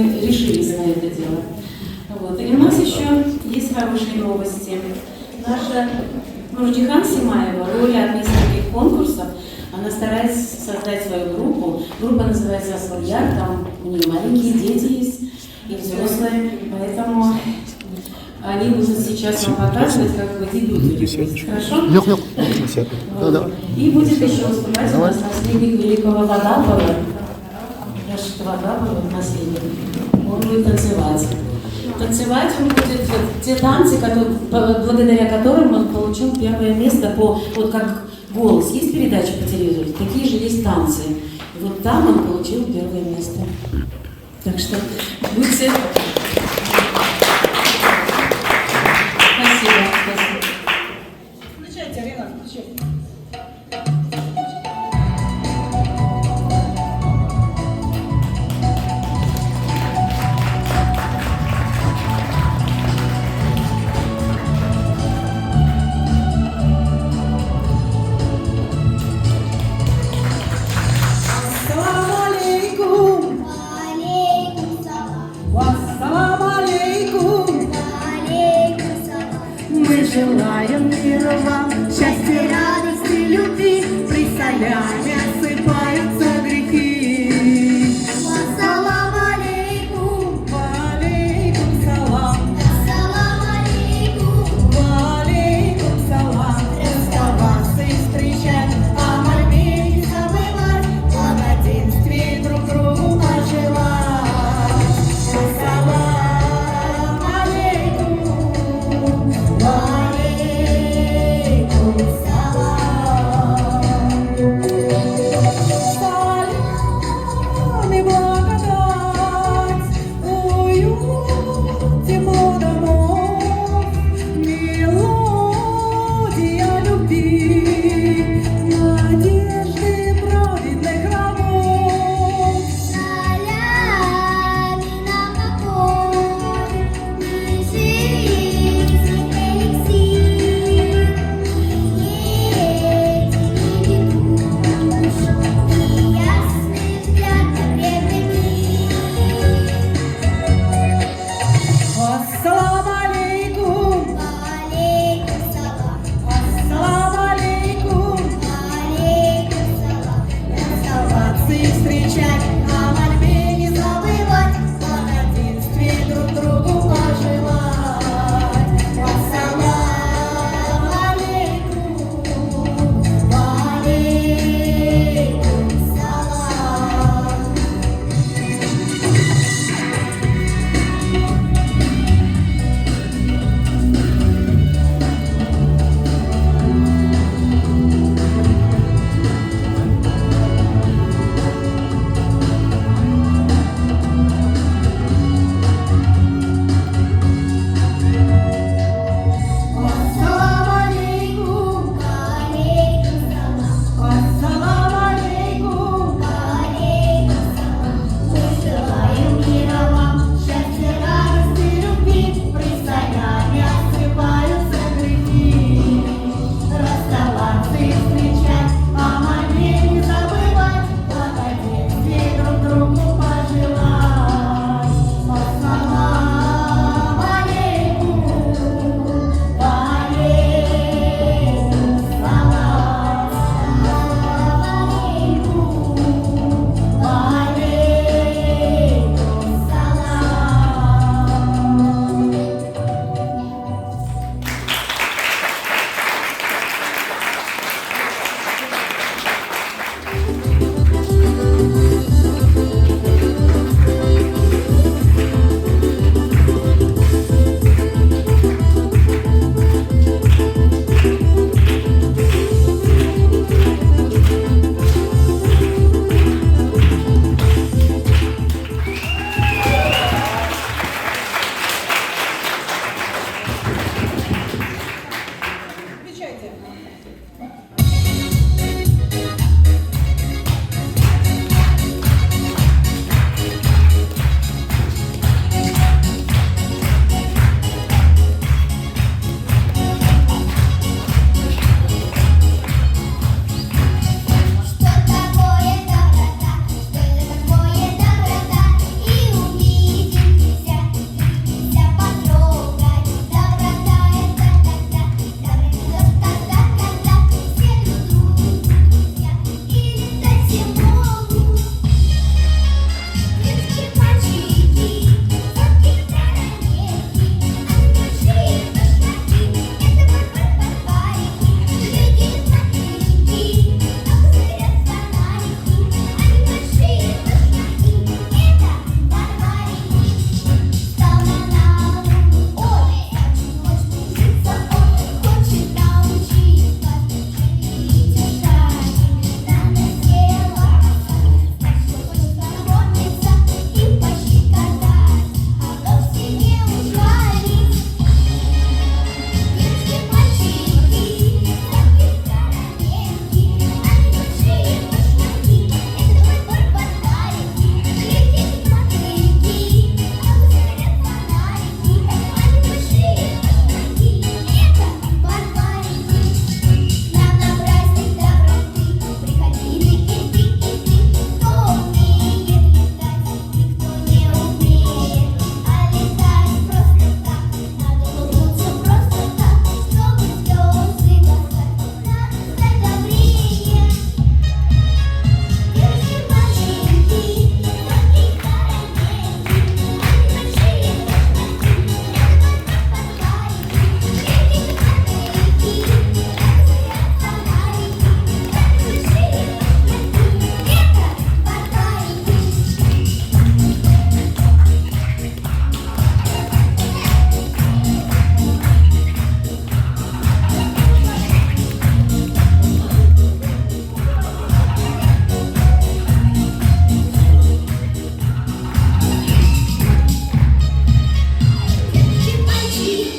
мы решились на это дело. Вот. И у нас еще есть хорошие новости. Наша Нурджихан Симаева, лауреат нескольких конкурсов, она старается создать свою группу. Группа называется «Асыльяр», там у нее маленькие дети есть и взрослые, поэтому они будут сейчас вам показывать, как вы дебют. Хорошо? Юк, юк. Вот. И будет еще выступать у нас наследник великого Вагапова, Рашид Вагапова, наследник. Он будет танцевать. Танцевать он будет вот те танцы, которые, благодаря которым он получил первое место по, вот как «Голос». Есть передача по телевизору, такие же есть танцы. И вот там он получил первое место. Так что будьте... Спасибо. Спасибо. Включайте, Арина, включайте. Ассаламу алейкум! Алейкум салам, Ассаламу алейкум! алейкум салам. Мы желаем мира вам, счастья, радости, любви. При саляме осыпаются грехи. Ассалам алейкум, Валейкум салам, ассалам алейкум. валейкум салам. Расставаться и встречать, о мольбе не забывать, благоденствие друг другу пожелать. Ассалам алейкум, валейкум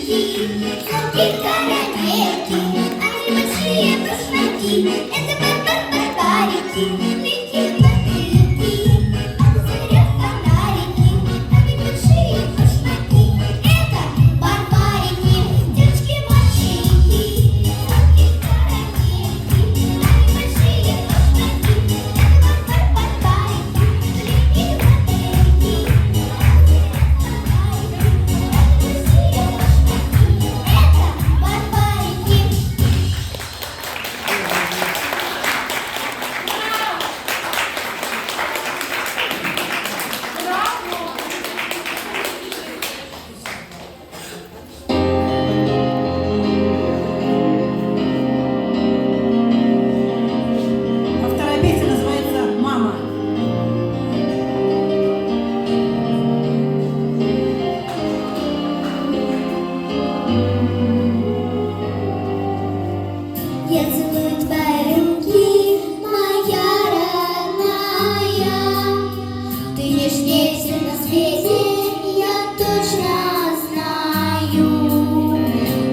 Барбарики, сладкие карамельки, они большие башмаки, это бар-бар-барбарики, легкие мотыльки, а заряд фонарики, они большие башмаки, это барбарики, девочки-мальчики, сладкие карамельки, они большие башмаки, это бар-бар-барбарики, легкие мотыльки, это барбарики. А вторая песня называется «Мама». Я целую твои руки, моя родная. Ты нежнее всех на свете, я точно знаю. В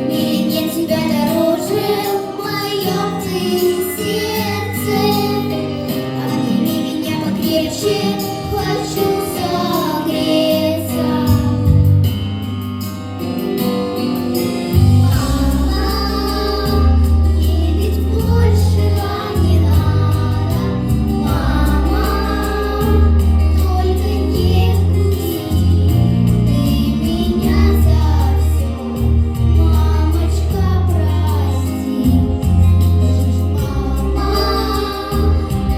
мире нет тебя дороже, в моем ты сердце. Обними меня покрепче, хочу согреться. Мама, мне ведь большего не надо. Мама, только не грусти, ты меня за все, мамочка, прости. Мама,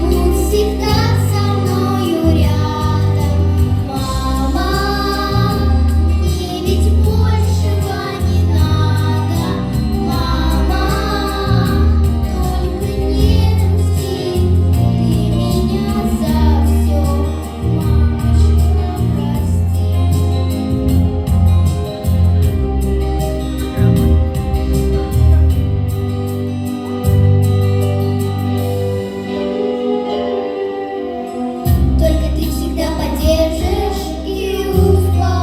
будь всегда со мною рядом. Мама, мне ведь большего не надо. Мама, только не грусти, ты меня за все, мамочка, прости. Только ты всегда поддержишь и успокоишь.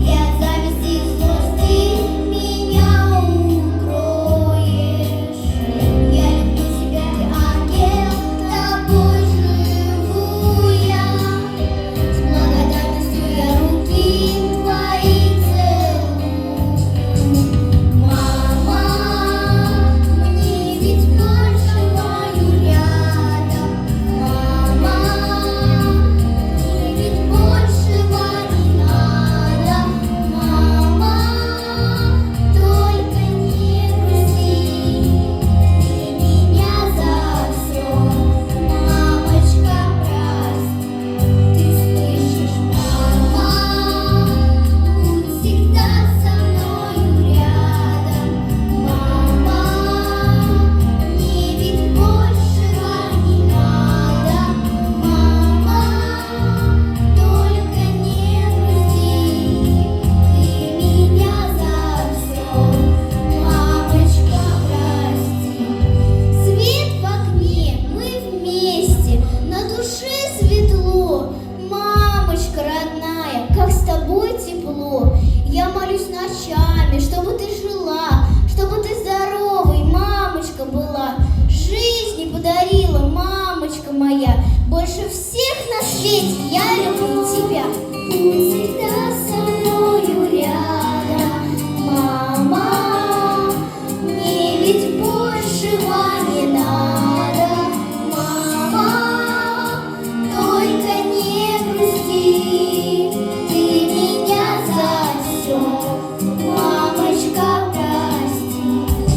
И от зависти и злости меня укроешь. Я люблю тебя, ты ангел, тобой живу я. С благодарностью я руки твои целую. Мама, мне ведь большего рядом. Мама, мне ведь большего не надо. Мама, только не грусти, ты меня за все, мамочка, прости. Ты слышишь, мама, будь всегда со мною рядом. Мама, мне ведь большего не надо. Мама, только не грусти, ты меня за все, мамочка, прости. Свет в окне, мы вместе, на душе светло. Мамочка родная, как с тобой тепло. Я молюсь ночами, чтобы ты жила, чтобы ты здоровой, мамочка, была. Жизни подарила, мамочка моя. Больше всех на свете я люблю тебя. Будь всегда со мною рядом, мама. Мне ведь большего не надо, мама. Только не грусти, ты меня за все, мамочка, прости.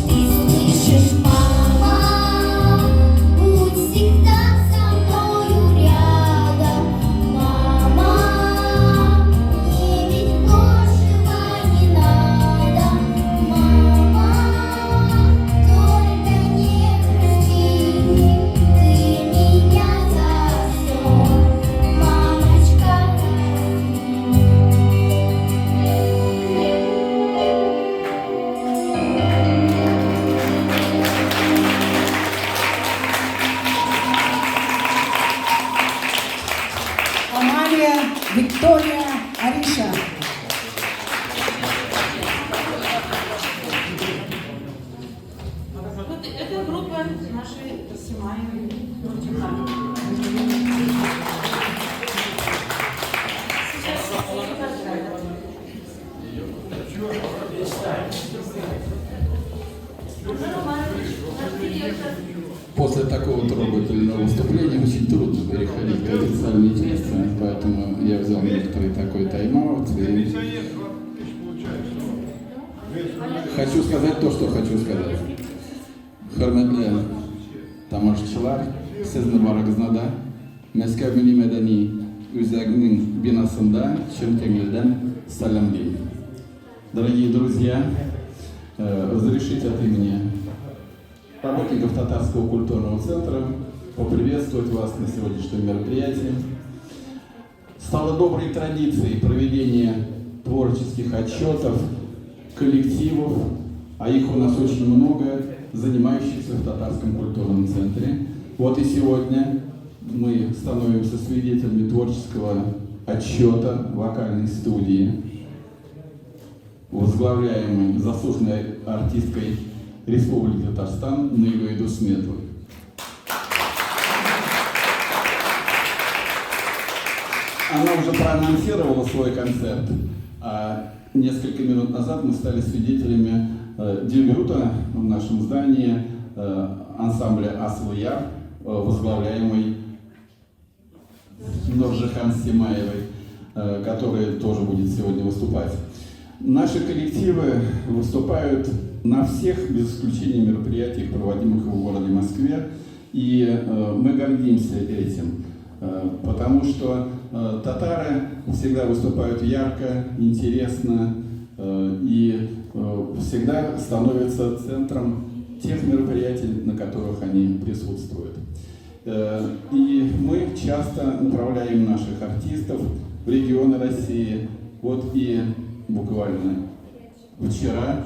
Ты слышишь, мама, будь всегда со мною рядом, После такого трогательного выступления очень трудно переходить к официальной части, поэтому я взял некоторый такой тайм-аут и хочу сказать то, что хочу сказать. Хөрмәтле тамашачылар, сезне барыгызны да Мәскәү милли мәдәни үзәгенең бинасында чын күңелдән сәламлим. Дорогие друзья, разрешите от имени работников Татарского культурного центра поприветствовать вас на сегодняшнем мероприятии. Стало доброй традицией проведение творческих отчетов коллективов, а их у нас очень много, занимающихся в Татарском культурном центре. Вот и сегодня мы становимся свидетелями творческого отчета вокальной студии, возглавляемой заслуженной артисткой Республики Татарстан Наилей Дусметовой. Она уже проанонсировала свой концерт, а несколько минут назад мы стали свидетелями дебюта в нашем здании ансамбля «Асылъяр», возглавляемый Нуржихан Симаевой, которая тоже будет сегодня выступать. Наши коллективы выступают на всех, без исключения, мероприятиях, проводимых в городе Москве, и мы гордимся этим, потому что татары всегда выступают ярко, интересно и всегда становятся центром тех мероприятий, на которых они присутствуют. И мы часто направляем наших артистов в регионы России. Вот и буквально вчера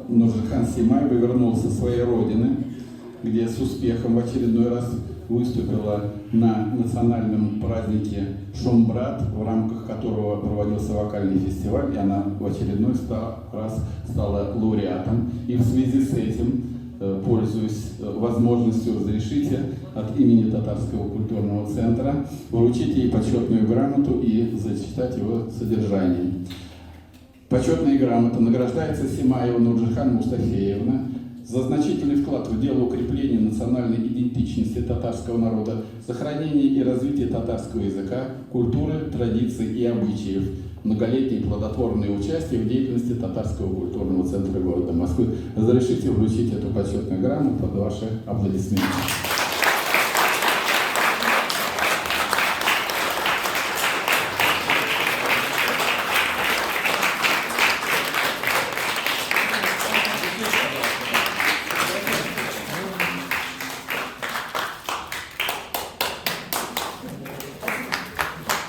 Нуржихан Симаева вернулся со своей родины, где с успехом в очередной раз выступила на национальном празднике «Шумбрат», в рамках которого проводился вокальный фестиваль, и она в очередной раз стала лауреатом. И в связи с этим, пользуясь возможностью, разрешите от имени Татарского культурного центра вручить ей почетную грамоту и зачитать его содержание. Почетная грамота награждается Симаева Нуржихан Мустафеевна за значительный вклад в дело укрепления национальной идентичности татарского народа, сохранение и развитие татарского языка, культуры, традиций и обычаев, многолетнее плодотворное участие в деятельности Татарского культурного центра города Москвы. Разрешите вручить эту почетную грамоту под ваши аплодисменты.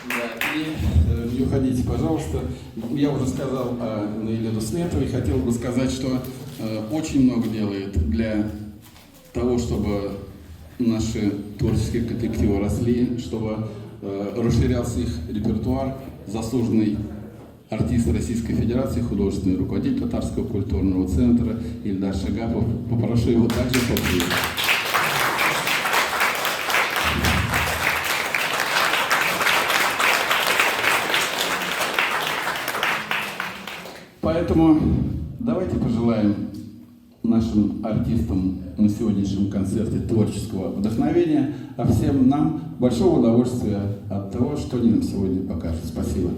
Да, и не уходите, пожалуйста. Я уже сказал о Наиле Дусметовой. Хотел бы сказать, что очень много делает для того, чтобы наши творческие коллективы росли, чтобы расширялся их репертуар. Заслуженный артист Российской Федерации, художественный руководитель Татарского культурного центра Ильдар Шигапов. Попрошу его также поприветствовать. Поэтому давайте пожелаем нашим артистам на сегодняшнем концерте творческого вдохновения, а всем нам большого удовольствия от того, что они нам сегодня покажут. Спасибо.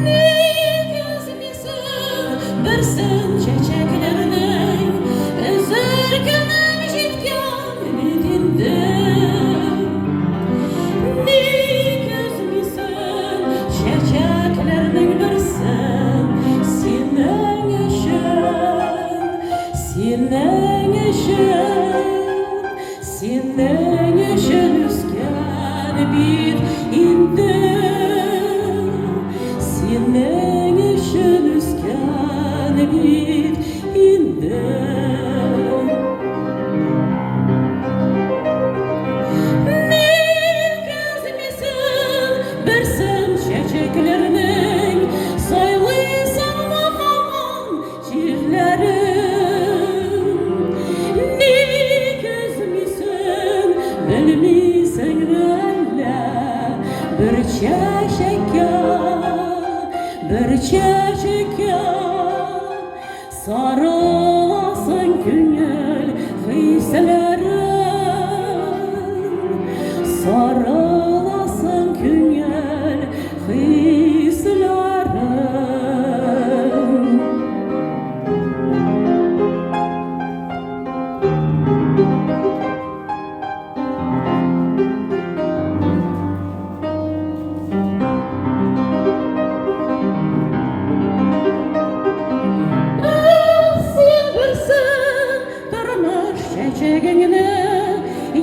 Ник өзмисең берсен чәчәкләрнең, Өзер көнем җиткән бит инде. Ник өзмисең чәчәкләрнең берсен, Синең өчен, синең өчен, синең өчен үскән бит инде. Синең өчен үскән бит инде. Ник өзмисең берсен чәчәкләрнең, Белмисеңме әллә? Бер чәчәккә, бер чәчәккә Сарыласың күңел хисләрен, Сарыласың күңел хисләрен. Син берсен тормыш чәчәгеңне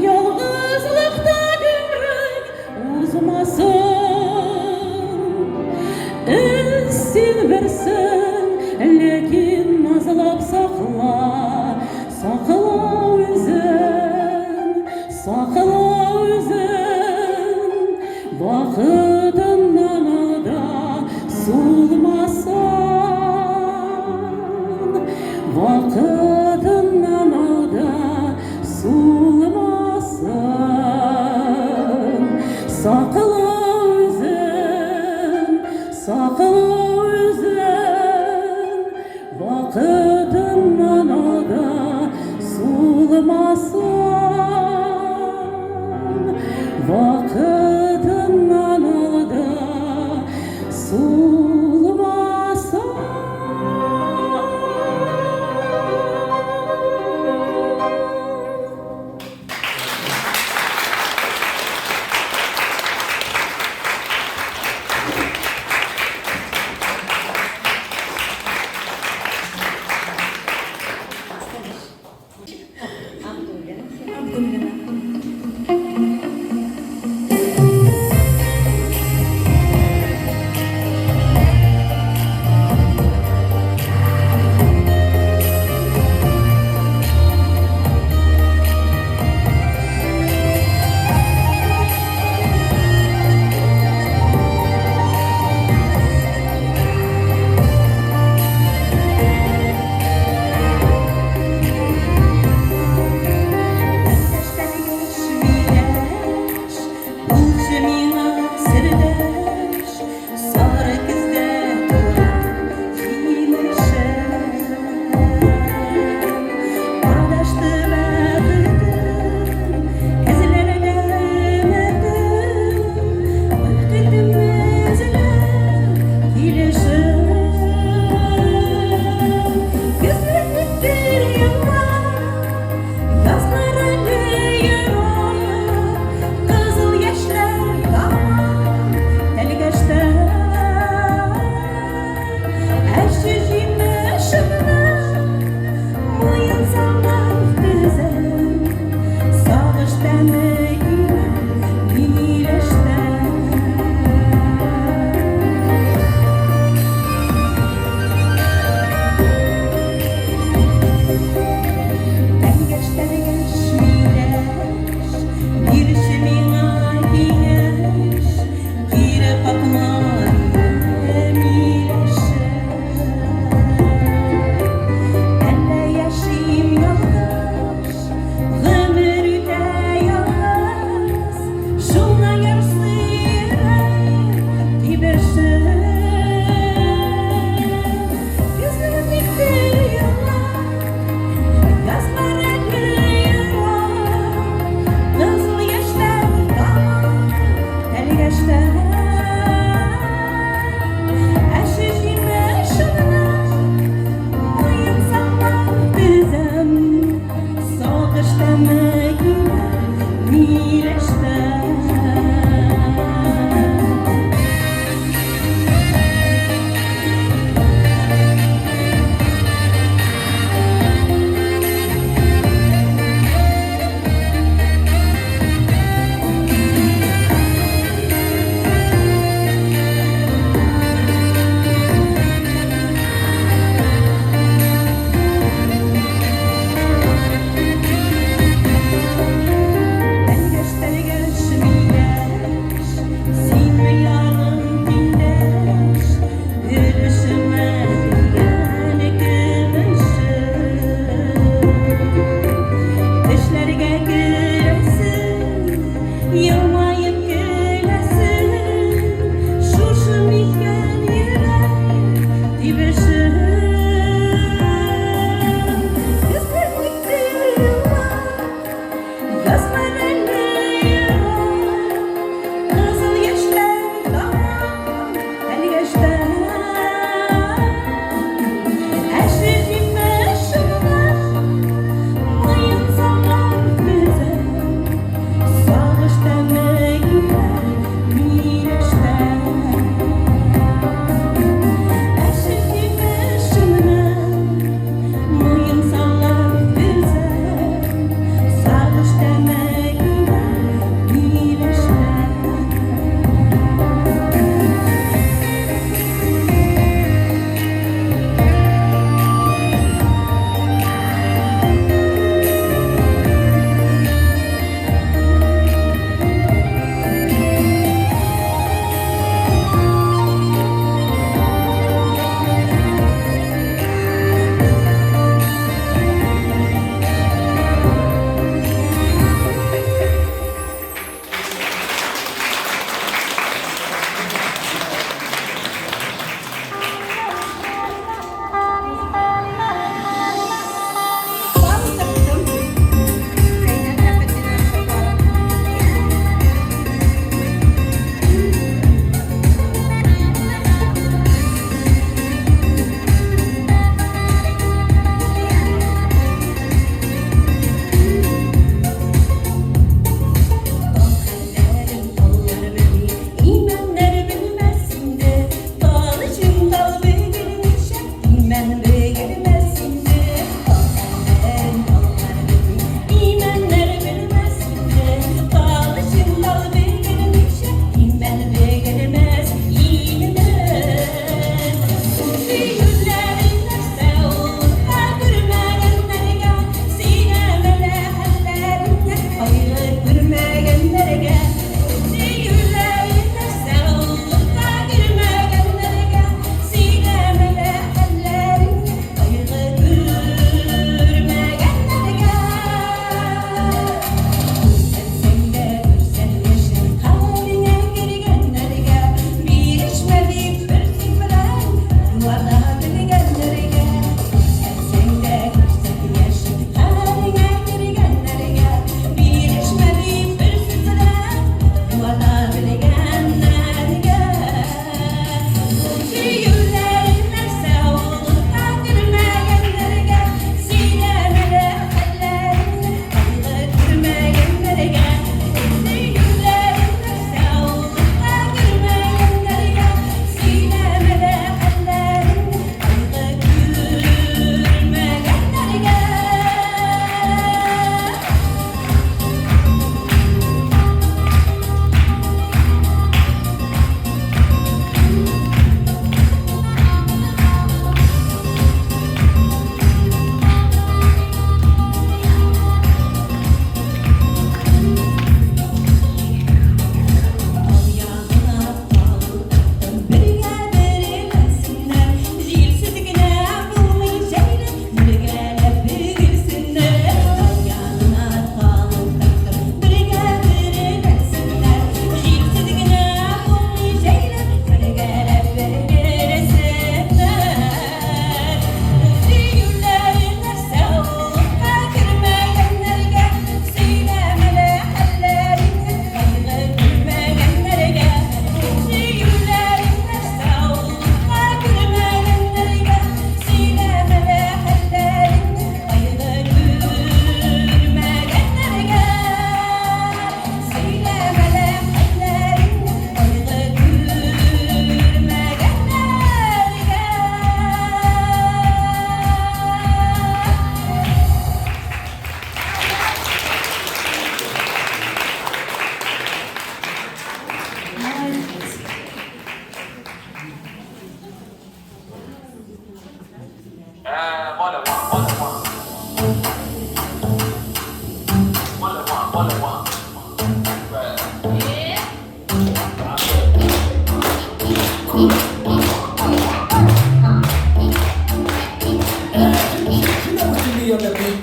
ялгызлыкта гомерең узмасын. Син берсен, ләкин назлап сакла, сакла үзен, сакла үзен. Вакытыннан алда сулмасын, вакытыннан алда сулмасын. Сакла үзен, сакла үзен, вакытыннан алда сулмасын. Вакытыннан алда.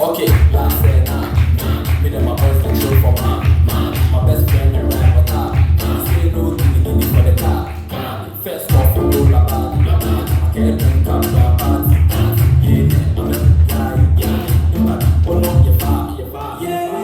Okay, last say nah, nah. Me and my boys can chill for man, man. My best friend and rap with her. Say no to the guinea for the car. First off, you roll a bag, I can't drink up your pants. Yeah, I'm a guy, yeah. Oh no, you're far, you're far, yeah.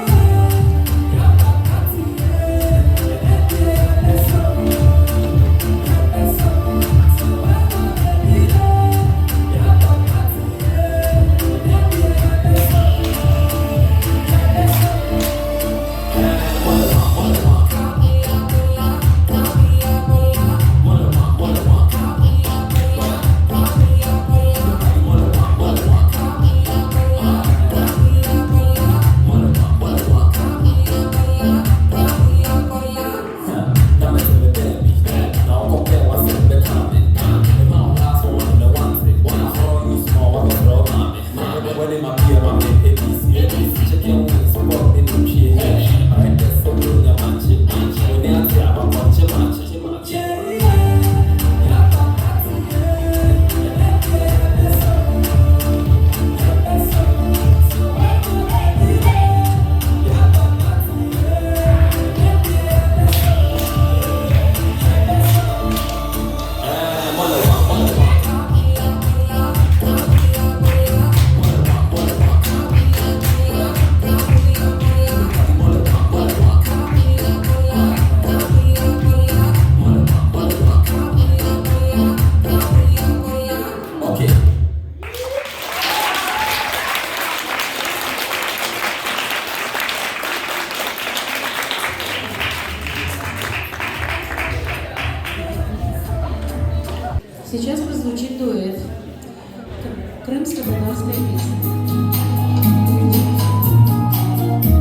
Okay. Сейчас прозвучит дуэт. Крымско-татарская песня. Thank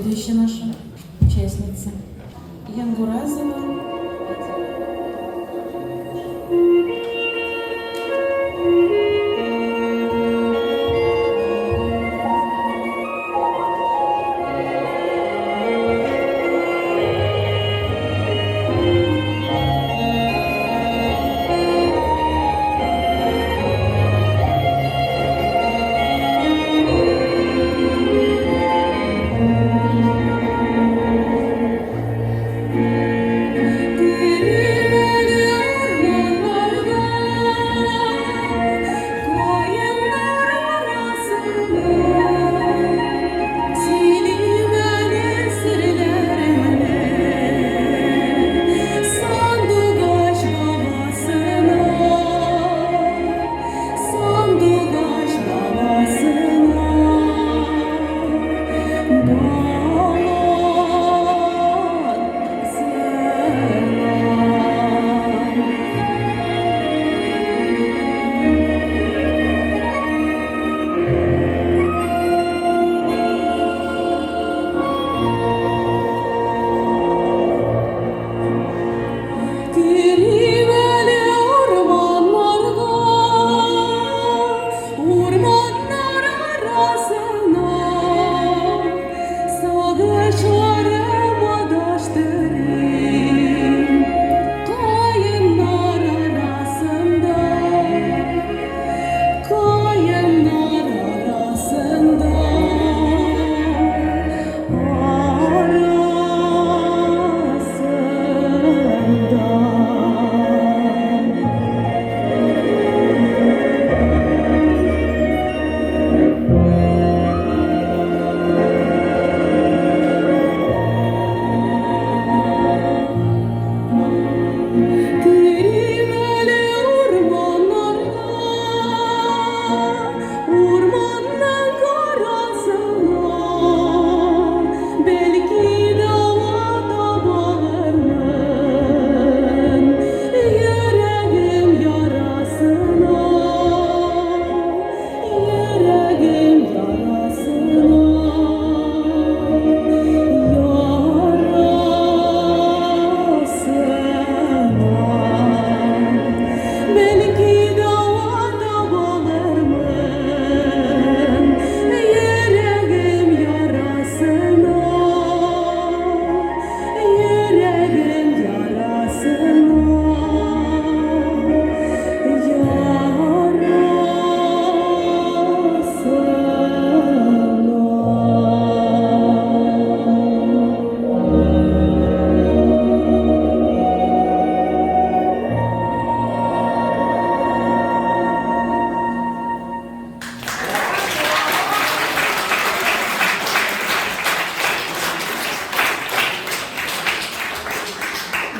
Следующая наша участница. Янгуразова.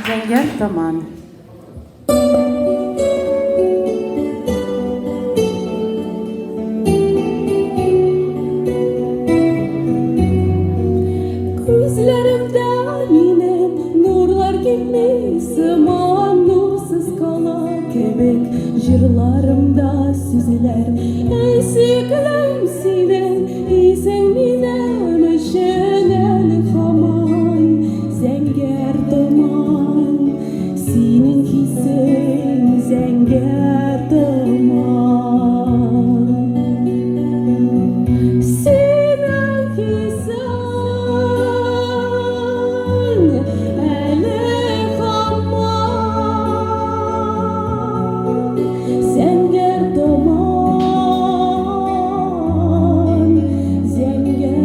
Зәңгәр томан. Күзләремдә минем нурлар китми сыман, нурсыз кала кебек җырларымда сүзләр. Әй, сөеклем, синең исең минем өчен әле һаман зәңгәр томан. Синең хисең зәңгәр томан. Синең хисең әле һаман зәңгәр томан, зәңгәр.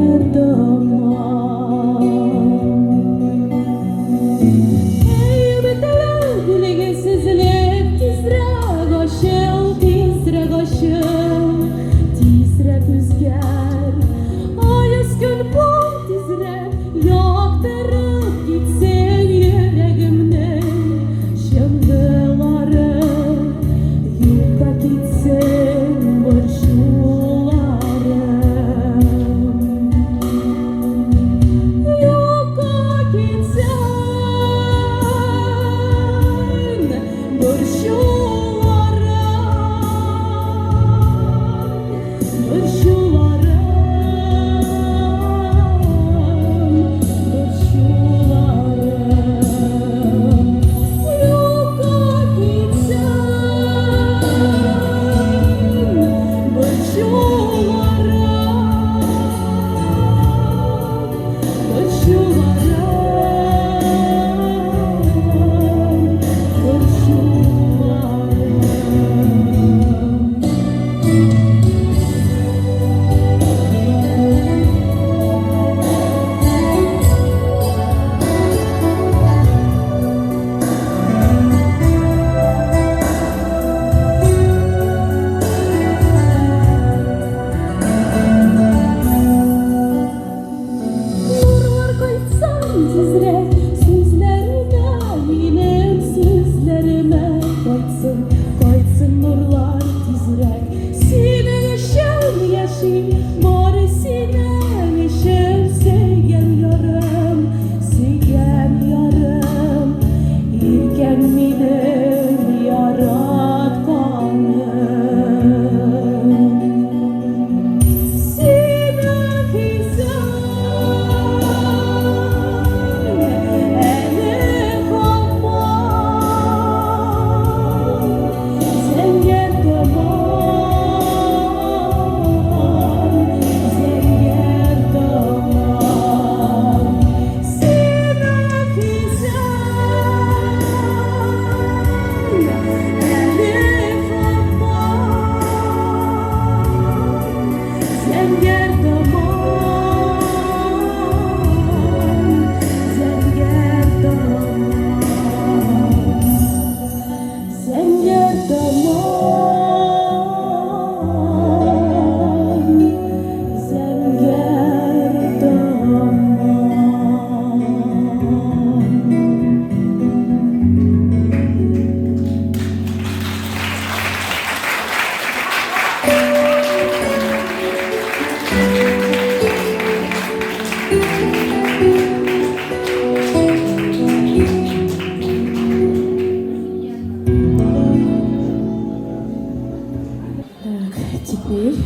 Теперь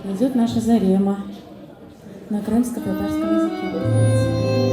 идет наша Зарема на крымско-татарском языке. Будет петь.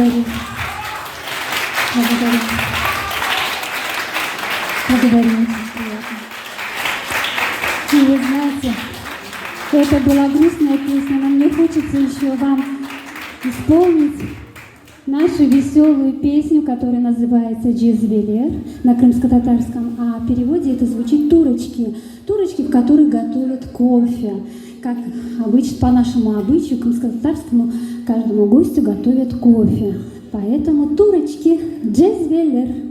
Благодарю. Благодарю. Благодарю, очень приятно. И вы знаете, это была грустная песня, но мне хочется еще вам исполнить нашу веселую песню, которая называется «Cezveler» на крымско-татарском, а в переводе это звучит «турочки». Турочки, в которых готовят кофе. Как обычно, по нашему обычаю, крымско-татарскому, каждому гостю готовят кофе. Поэтому турочки «Cezveler».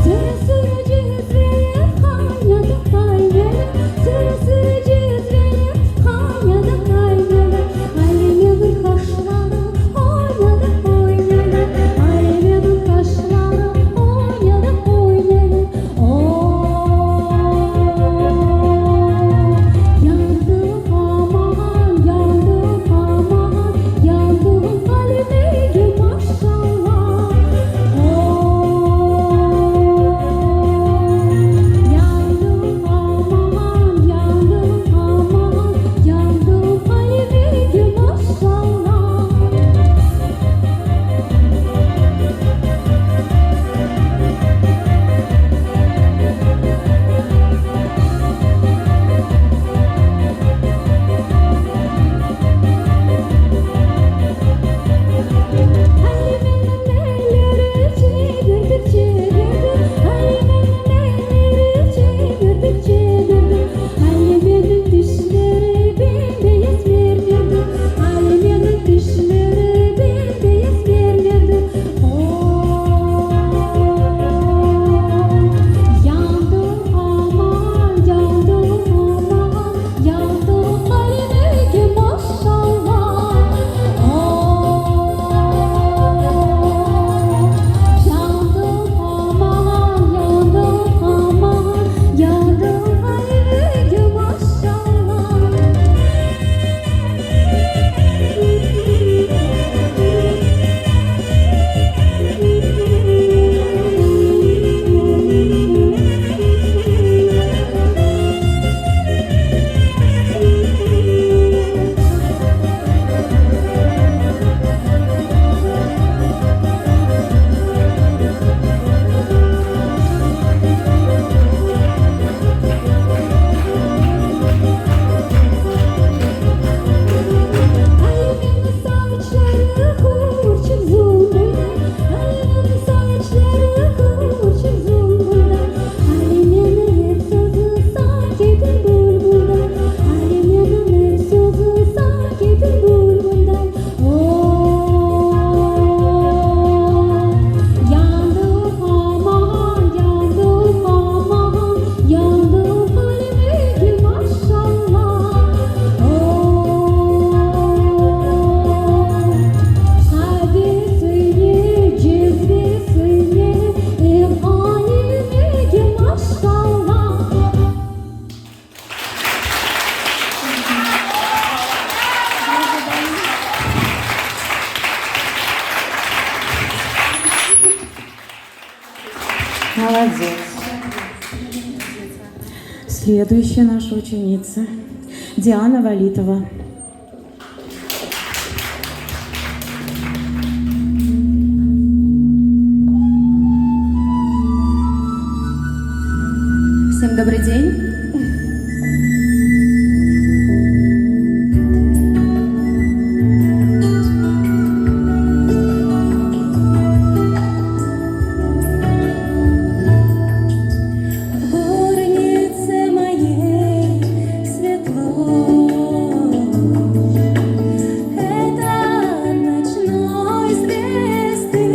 Sıra sıra cezveler kaynada kaynana. Sıra sıra cezveler kaynada kaynana. Alemimin kaşları oynadı oynana. Alemimin kaşları oynadı oynana. Oh, yandım aman, yandım aman, yandım halimege maşallah. Oh, yandım aman, yandım aman, yandım halimege maşallah. Haliminin elleri çevirdik çevirdik. Haliminin elleri çevirdik çevirdik. Haliminin dişleri bembeyaz mermerdir. Haliminin dişleri bembeyaz mermerdir. Oh, yandım aman, yandım aman, yandım halimege maşallah. Oh, yandım aman, yandım aman, yandım halimege maşallah. Haliminin saçları hırçın zümrüt. Haliminin saçları hırçın zümrüt. Haliminin her sözü sanki bir bülbülden. Haliminin her sözü sanki bir bülbülden. Oh, yandım aman, yandım aman, yandım halimege maşallah. Oh, qavesine, cezvesine, ev halimege maşallah. Молодец. Следующая наша ученица Диана Валитова. Всем добрый день. В горнице моей светло. Это ночной звезды.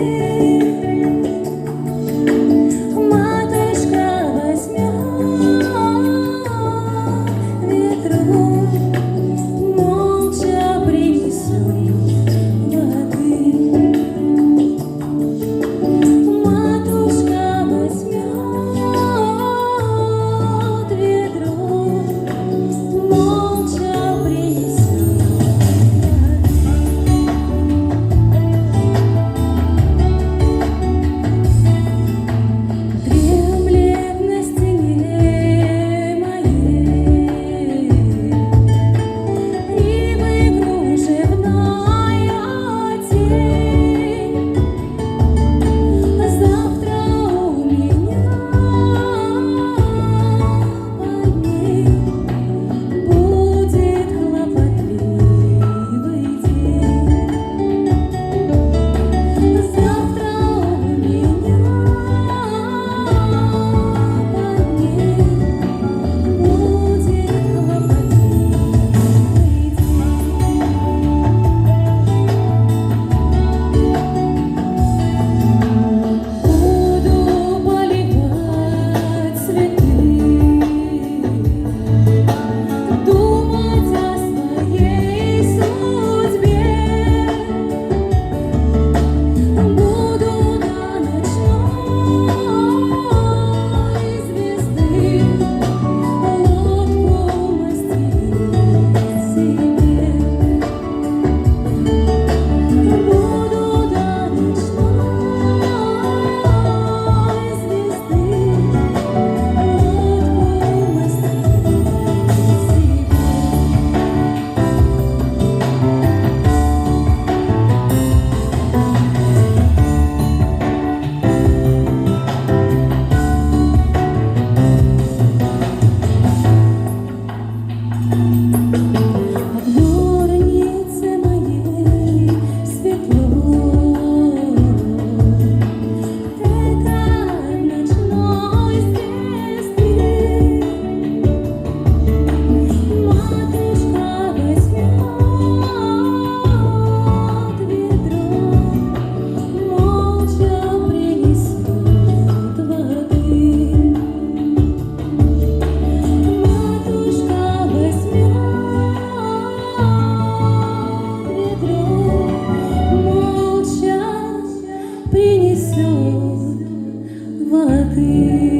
Матушка возьмет На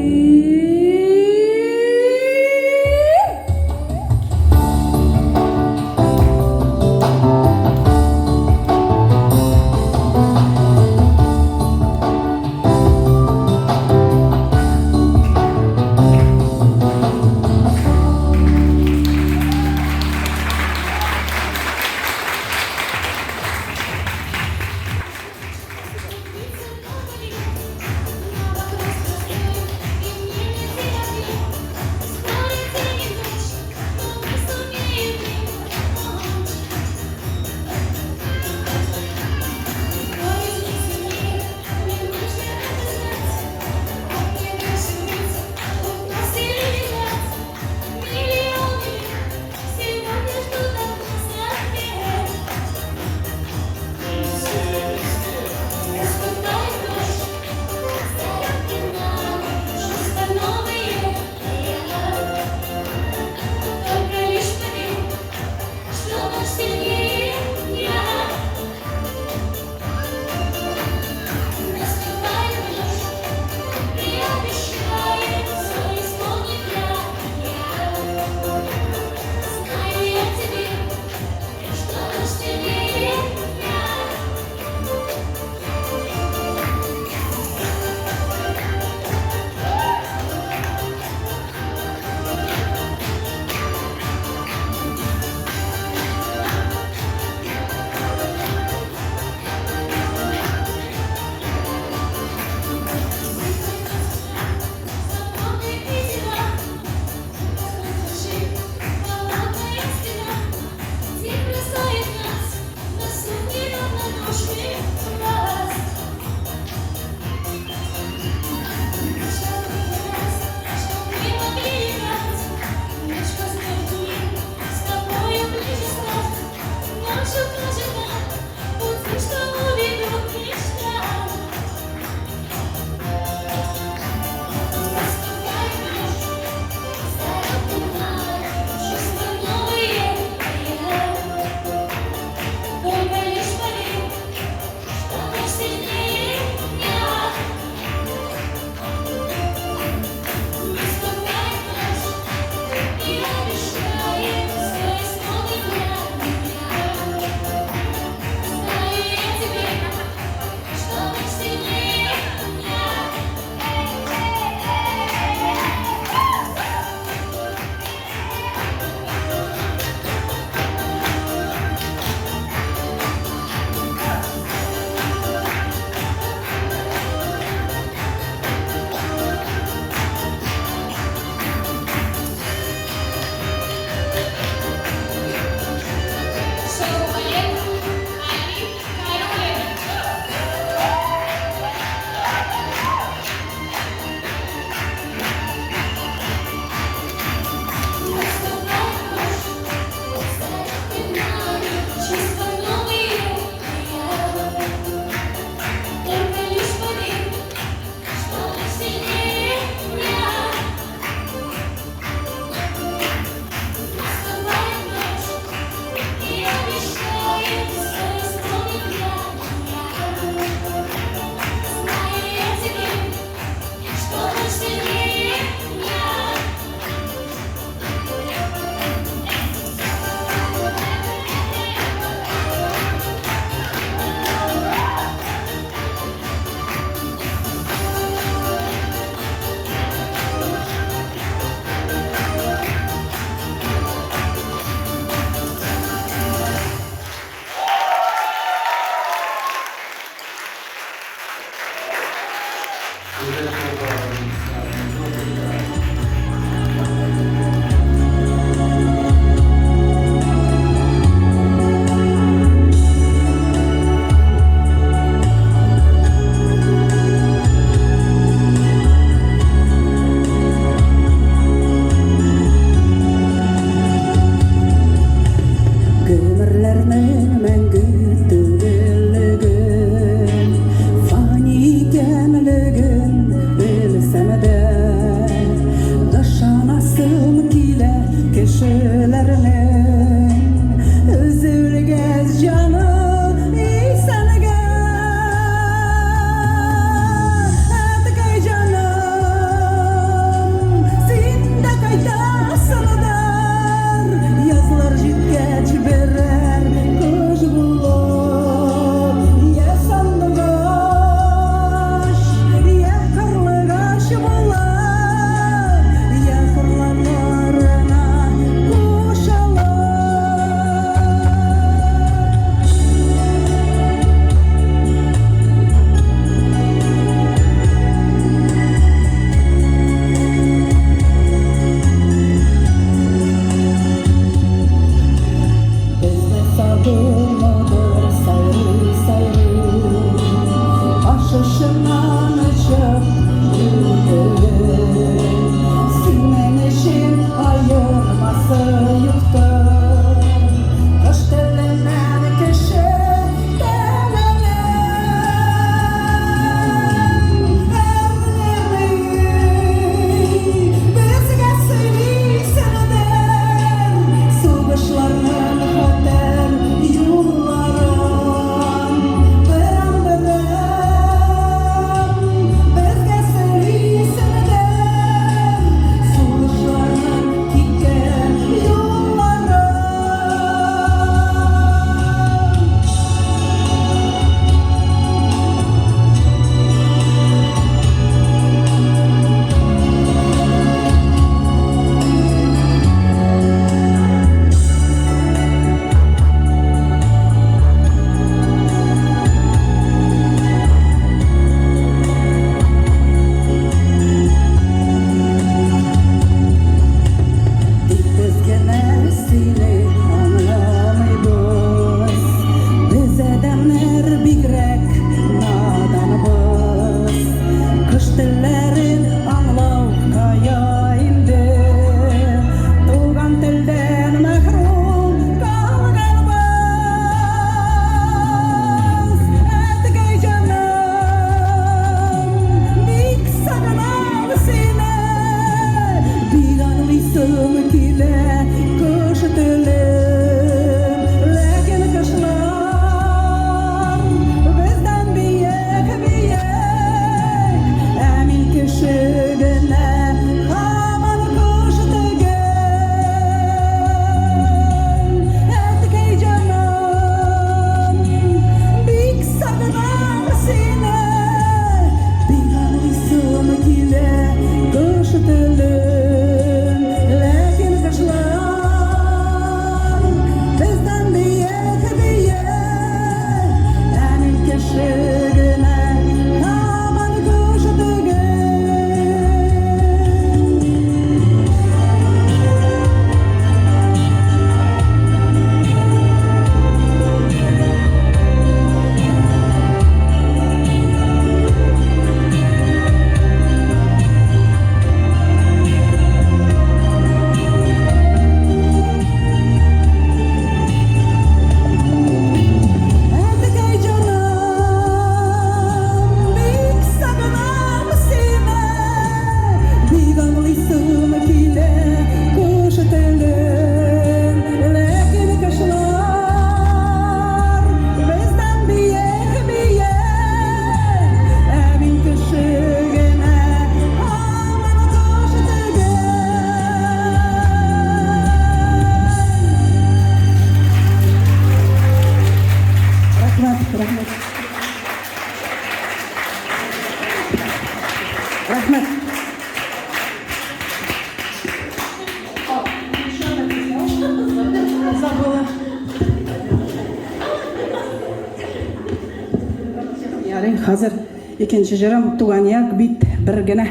Хәзер икенче җырым Туган як бит бер генә.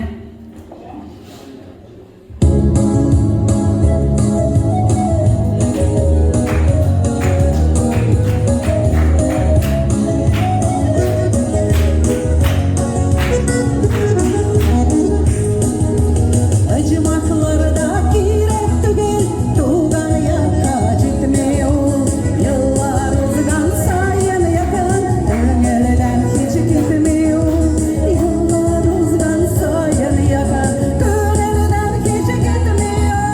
Оҗмахларда кирәк түгел, туган якка җитми ул. Еллар узган саен якын, күңелдән һич китми ул. Еллар узган саен якын, күңелдән һич китми ул.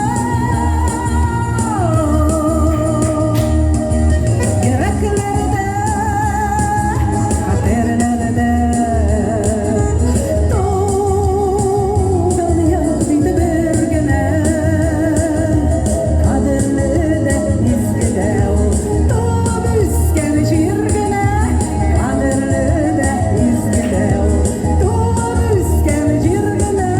Йөрәкләрдә, хәтерләрдә туган як бит бер генә. Кадерле дә, изге дә ул, туып үскән җир генә. Кадерле дә, изге дә ул, туып үскән җир генә.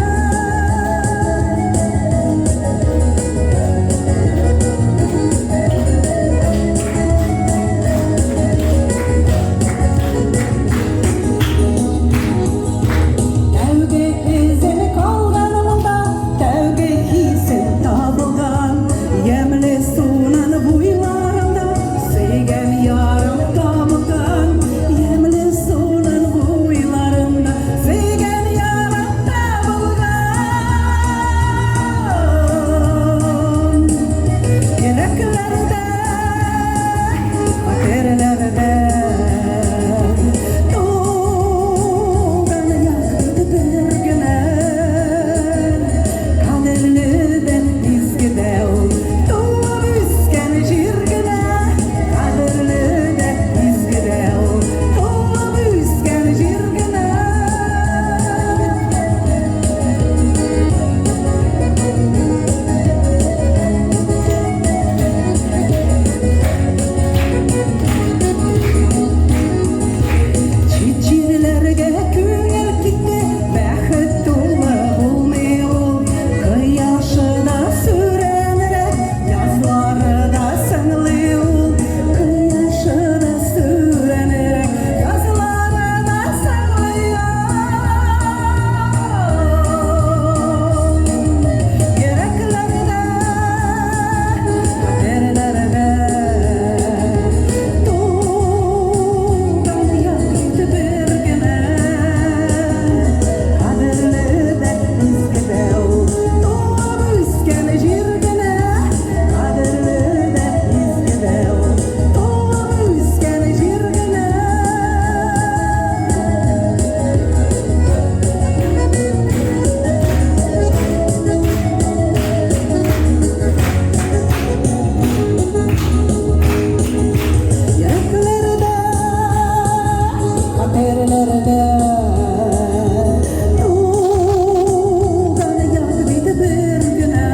Тәүге эзем калган монда, тәүге хисем табылган. Ямьле Сунан буйларында сөйгән ярым табылган. Ямьле Сунан буйларында сөйгән ярым табылган. Йөрәкләрдә, хәтерләрдә туган як бит бер генә. Кадерле дә, изге дә ул, туып үскән җир генә. Кадерле дә, изге дә ул, туып үскән җир генә. Чит җирләргә күңел китте, бәхет тулы булмый ул. Кояшы да сүрәнрәк, язлары да сынлы ул. Кояшы да сүрәнрәк, язлары да сынлы ул. Йөрәкләрдә, хәтерләрдә туган як бит бер генә. Кадерле дә, изге дә ул, туып үскән җир генә. Кадерле дә, изге дә ул, туып үскән җир генә. Йөрәкләрдә, хәтерләрдә туган як бит бер генә.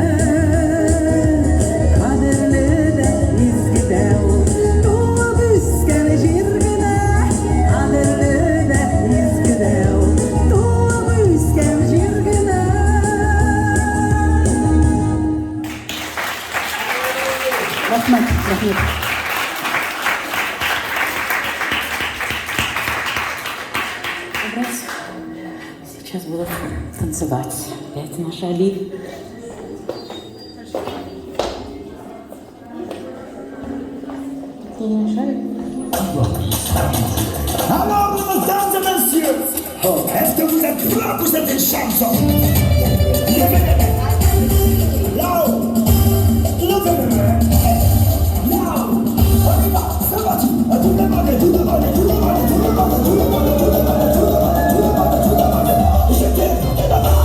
Кадерле дә, изге дә ул, туып үскән җир генә. Кадерле дә, изге дә ул, туып үскән җир генә. Рәхмәт, рәхмәт. Убрать. Сейчас будут танцевать. Опять наша Али. Не мешаю? Alors, mesdames et messieurs, est-ce que vous êtes prêts pour cette chanson? Levez les mains. Là-haut. Levez les mains. Là-haut. On y va. C'est parti. Tout le monde, tout le monde, tout le monde, tout le monde, tout le monde, tout le monde, tout le monde, tout le monde, tout le monde. Jetez là-bas.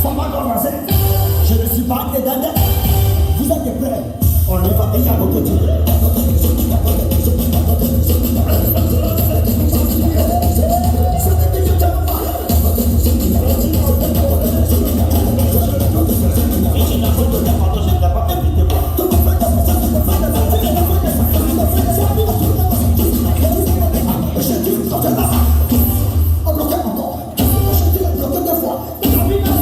Ça va commencer. Je ne suis pas des dada. Vous êtes prêts? On y va. Et il y a beaucoup de On bloquait encore. Je bloqué deux fois. On y va,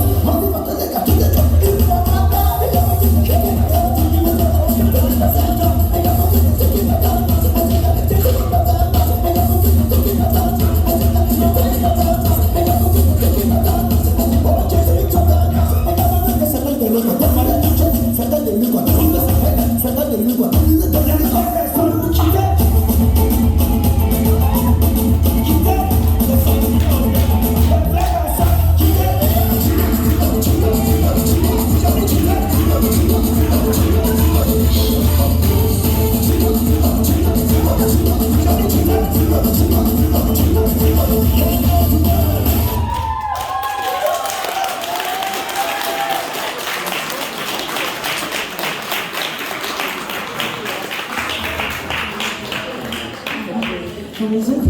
Music.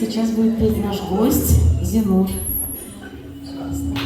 Сейчас будет петь наш гость Зинур. Пожалуйста.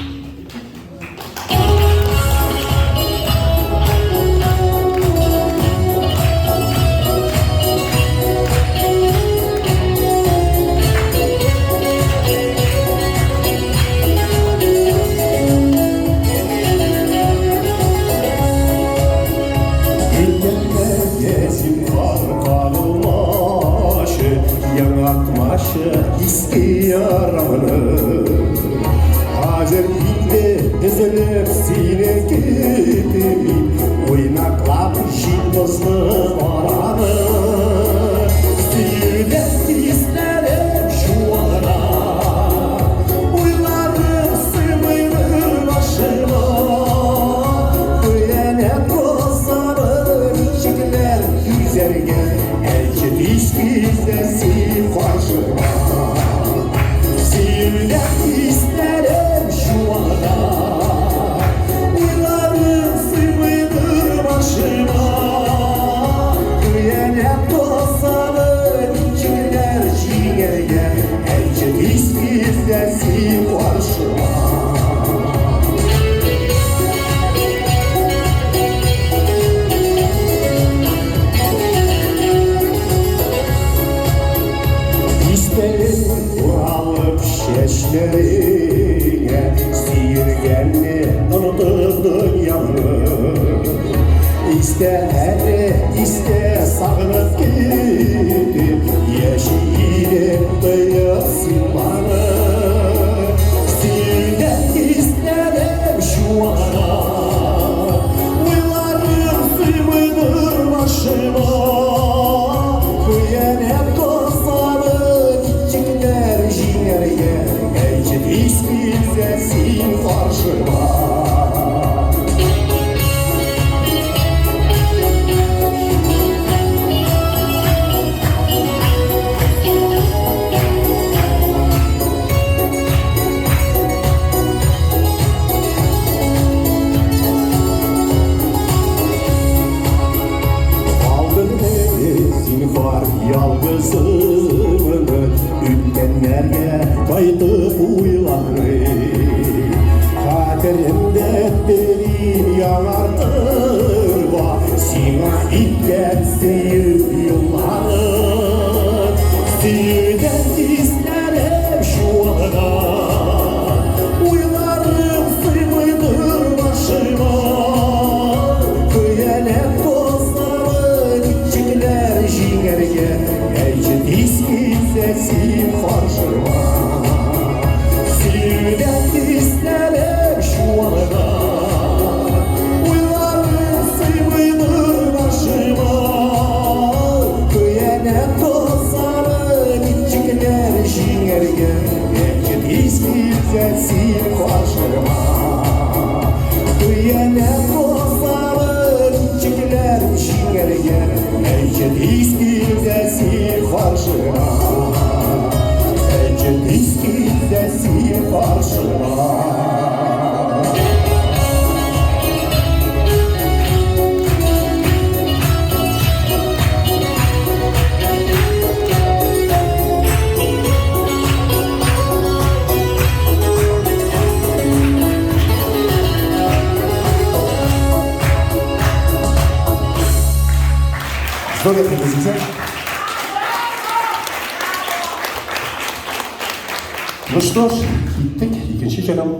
Ну что ж, киттек икенче җырым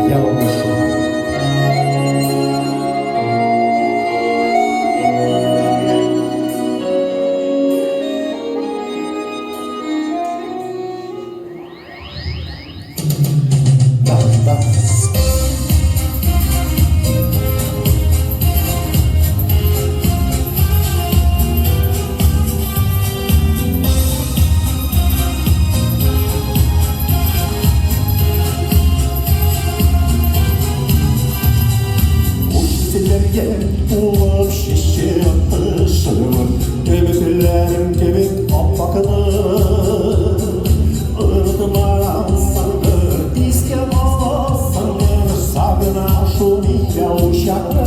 Ялгышу. Да, да. Тулып шешә атышымын, Өметләрем кебек аппакны. Онытмагансыңдыр, искә аласыңдыр, Сагына шул миләүшәне.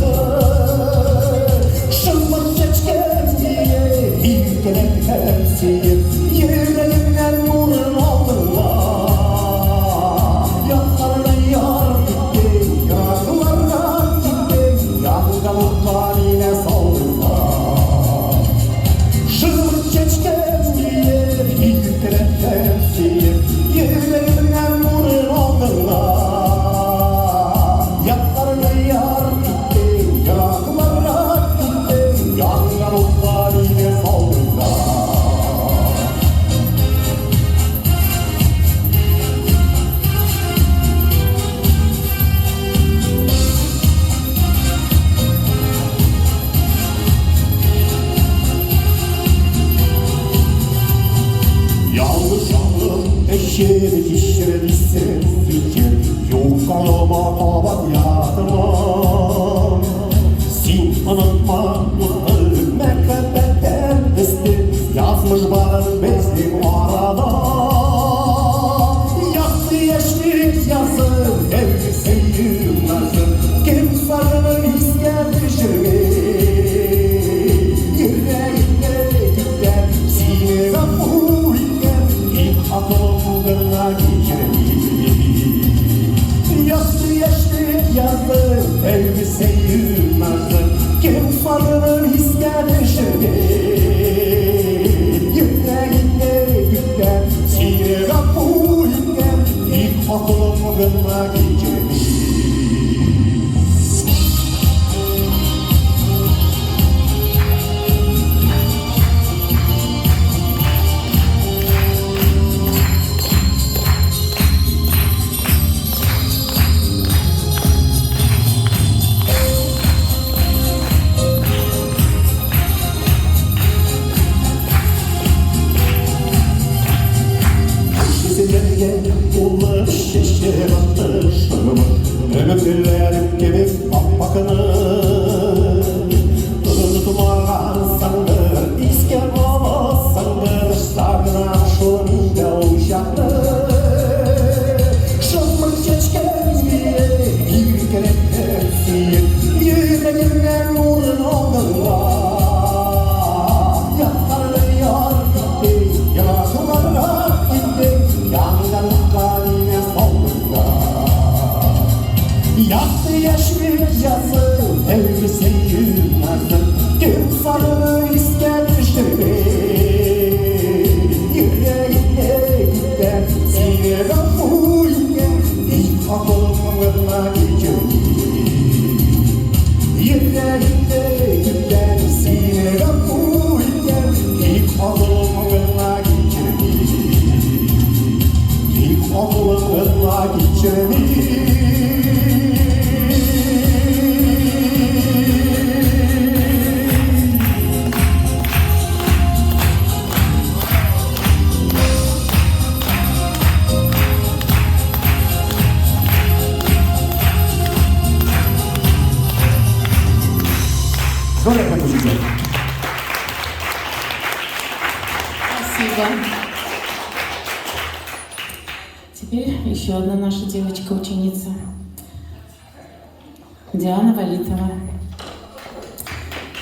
Шымыр чәчкәм диеп, иркәләткәнсең. сөеп, йөрәгемнән урын алдыңlar. Ятларны ярып киттең, еракларга киттең, янган утка мине салдыңlar. Шымырт чәчкән диеп, иркәләттем сөеп, йөрәгемнән урын алдыңlar. Ятларны ярып киттең, еракларга киттең, янган утка мине салдыңlar. Ялгышамын, эчеп кичереп исем фикер, юкканыма кабат яратмам. Син онытма, дустым, мәхәббәттән өстен, язмыш барын безнең арада. Якты яшьлек язы, тәүге сөю назы, кем сагыныр искә төшерми. Йөрәгемне күптән сине гафу иткән, тик акылым гына кичерми. Якты яшьлек язы, тәүге сөю назы, кем сагыныр искә төшерми. Йөрәгемне күптән сине гафу иткән, тик акылым гына кичерми. Күзләргә тулып чәчәк атты шымыр, Өметләрем кебек ап-акны. Онытмагансыңдыр, искә аласыңдыр, Сагынам шул мин дә ул чакны. Шымыр чәчкән диеп, иркәләттем сөеп, Йөрәгемнән урын алдыңlar. Ятларны ярып киттең, еракларга киттең, Янган утка мине салдыңlar. Якты яшьлек язы, тәүге сөю назы, Кем сагыныр искә төшерми. Йөрәгемне күптән сине гафу иткән, Тик акылым гына кичерми. Йөрәгемне күптән сине гафу иткән, Тик акылым гына кичерми. Тик акылым гына кичерми. Зур рәхмәт үзегезгә. Спасибо. Теперь еще одна наша девочка-ученица. Диана Валитова.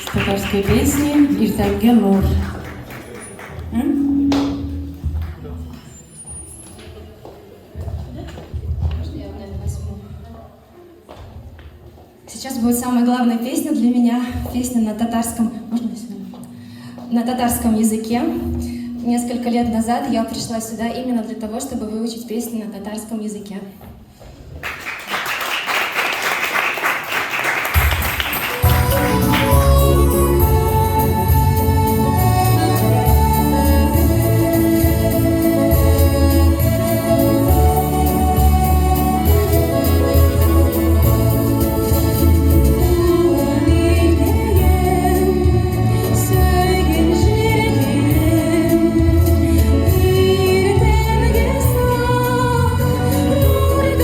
С татарской песни «Иртәнге нур». М? Можно я, наверное, возьму? Сейчас будет самая главная песня для меня. Песня на татарском... Можно я сюда? На татарском языке. Несколько лет назад я пришла сюда именно для того, чтобы выучить песню на татарском языке. Туган илкәем, сөйгән җиркәем, иртәнге саф нур.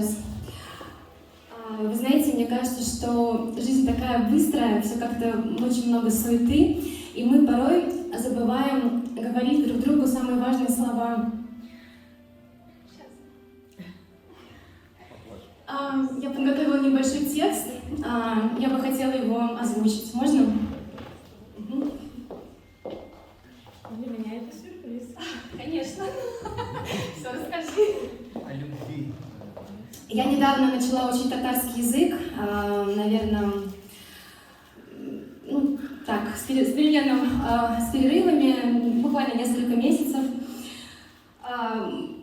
Сейчас. Вы знаете, мне кажется, что жизнь такая быстрая, все как-то очень много суеты, и мы порой забываем говорить друг другу самые важные слова. Я подготовила небольшой текст, я бы хотела его озвучить. Можно? Мгм. Для меня это сюрприз. Конечно. Все, расскажи. О любви. Я недавно начала учить татарский язык, наверное, ну, так, с переменом, с перерывами, буквально несколько месяцев.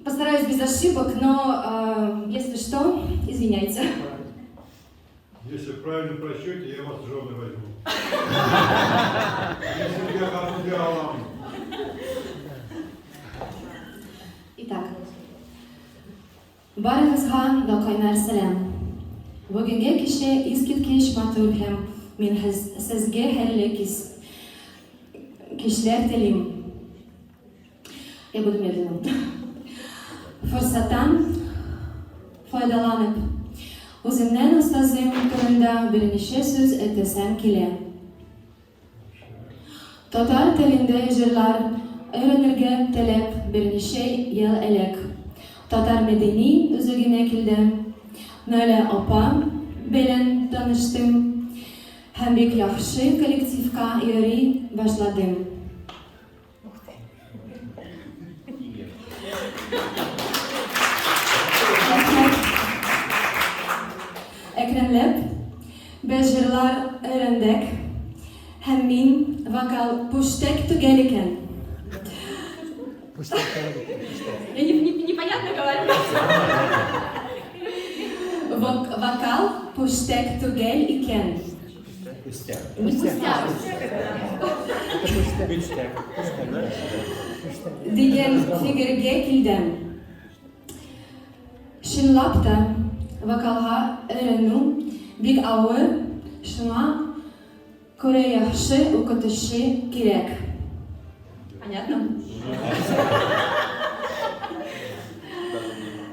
Постараюсь без ошибок, но если что, извиняйте. Если в правильном просчете, я вас в жены возьму. Если я отбирала. Итак. Барыгызга да кайнар сәлам. Бүгенге кичә искиткеч матур һәм мин сезгә хәерле кичләр телим. Я буду медленно. Форсаттан файдаланып, үземнең остазым турында берничә сүз әйтәсем килә. Татар телендә җырлар өйрәнергә теләп берничә ел элек Татар мәдәни үзәгенә килдем. Наилә апа белән таныштым һәм бик яхшы коллективка йөри башладым. Рәхмәт. Әкренләп без җырлар өйрәндек һәм мин вокал пүштәк түгел икән. Я непонятно говорю. Вокал пүштәк түгел икән. Пустяк. Не пустяк. Дигән фикергә килдем. Чынлап та, вокалга өйрәнү бик авыр, шуңа күрә яхшы укытучы кирәк. Понятно?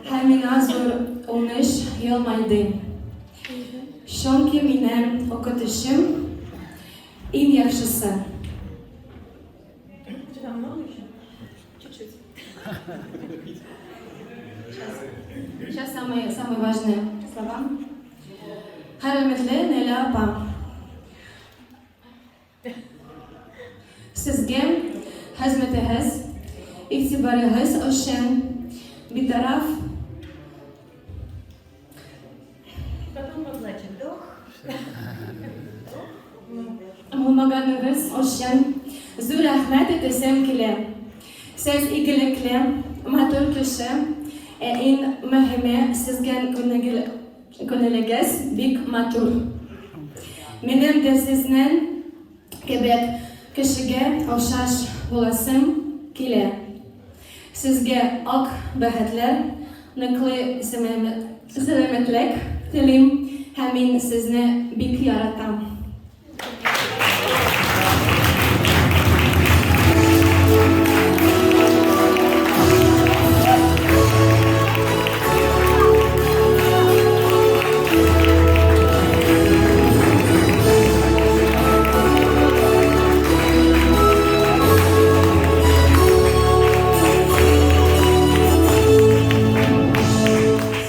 Һәм миңа зур уңыш елмайды. Чөнки минем укытучым иң яхшысы. Что там много еще? Чуть-чуть. Сейчас. Сейчас самые, самые важные слова. Хөрмәтле Наилә апа. Сезгә хезмәтегез, игътибарыгыз өчен битараф Потом поплачем. Вдох. булмаганыгыз өчен зур рәхмәт әйтәсем килә. Сез игелекле, матур кеше, ә иң мөһиме, сезгең күңелегез бик матур. Минем дә сезнең кебек кешегә охшаш буласым килә. Сезгә ак бәхетләр, ныклы сәламәтлек телим һәм мин сезне бик яратам.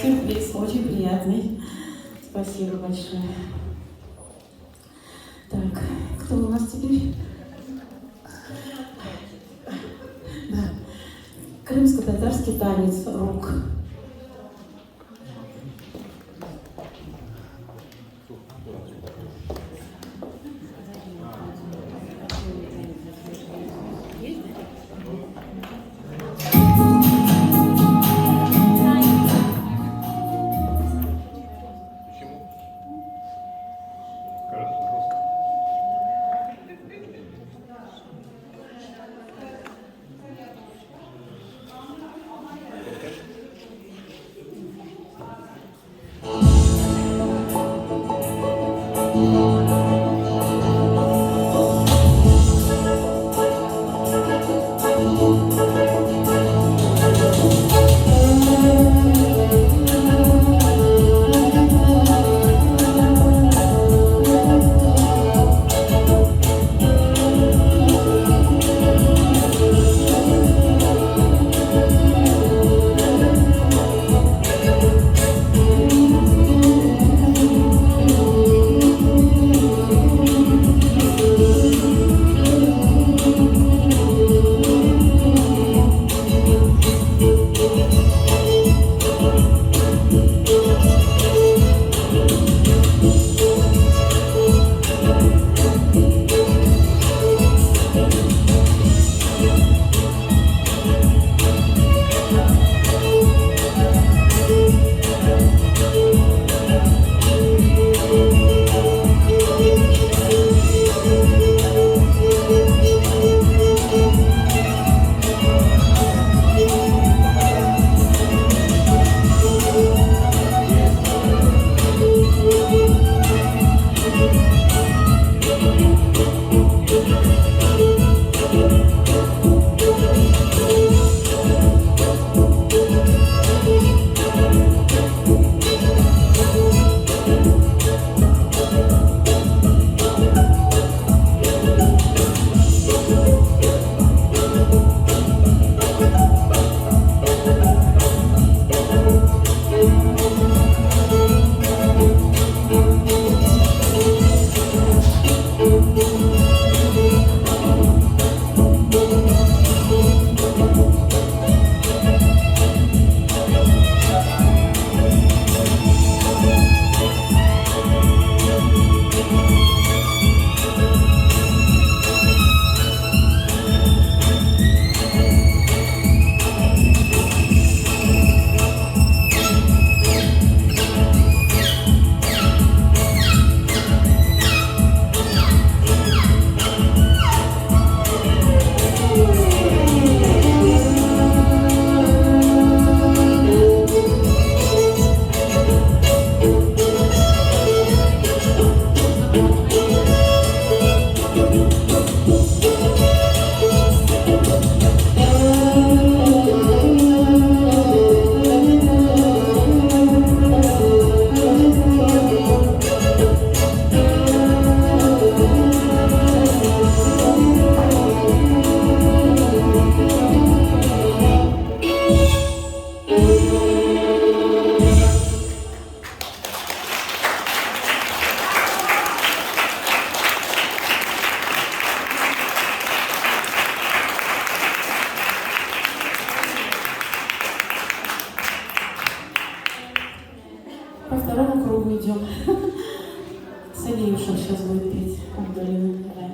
Сюрприз очень приятный. Спасибо большое. Так, кто у нас теперь? Да. Крымско-татарский танец рук. ждем. Салиюша сейчас будет петь. Абдулина. Давай.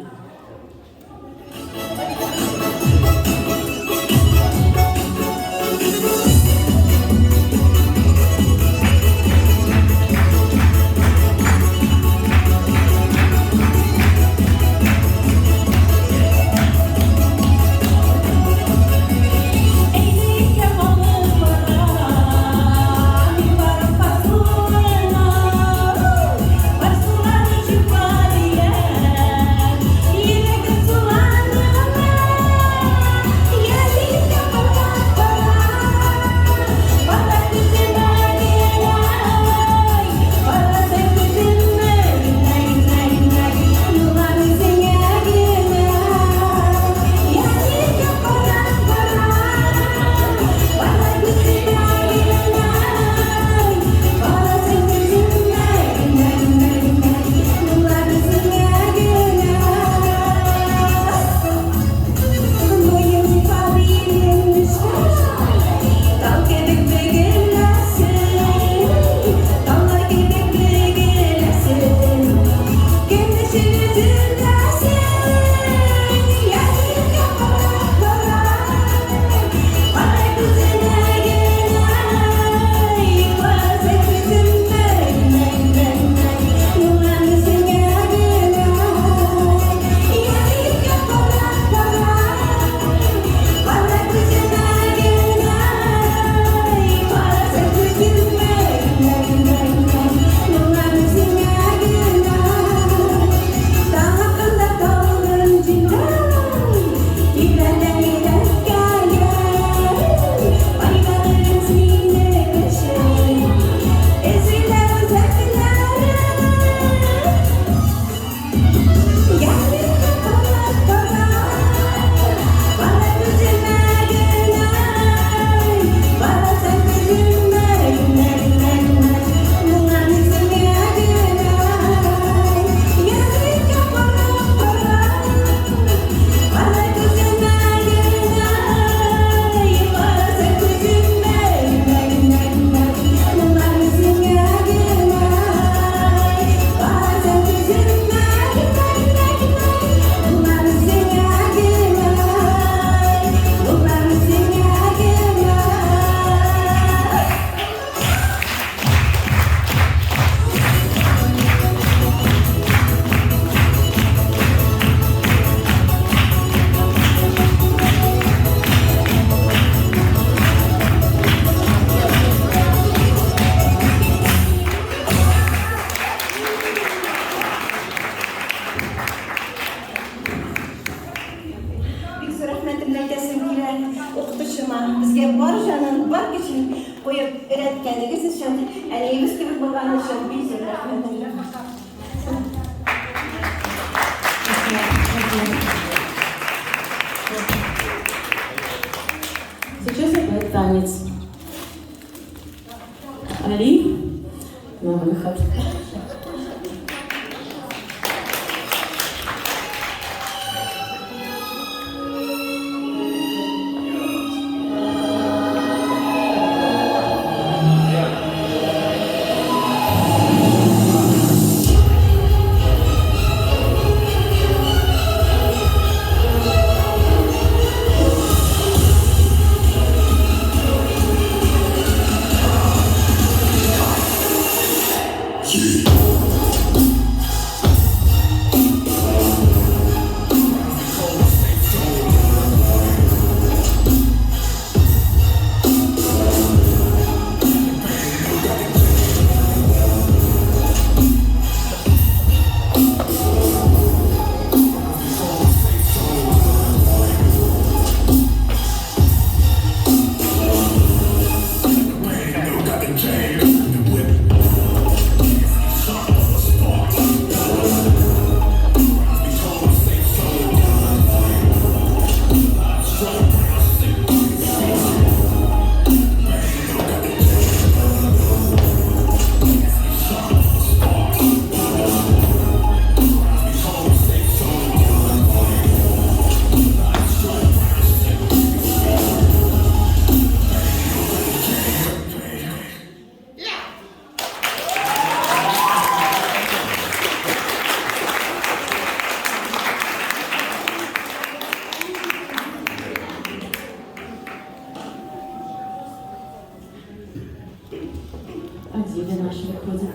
Бик зур рәхмәтемне әйтәсем килә укытучыма. Безгә бар җанын, бар көчен куеп өйрәткәнегез өчен, әниебез кебек булган өчен бик зур рәхмәт. Сейчас опять танец. Али, на выход. Yeah. Адиля наша выходит.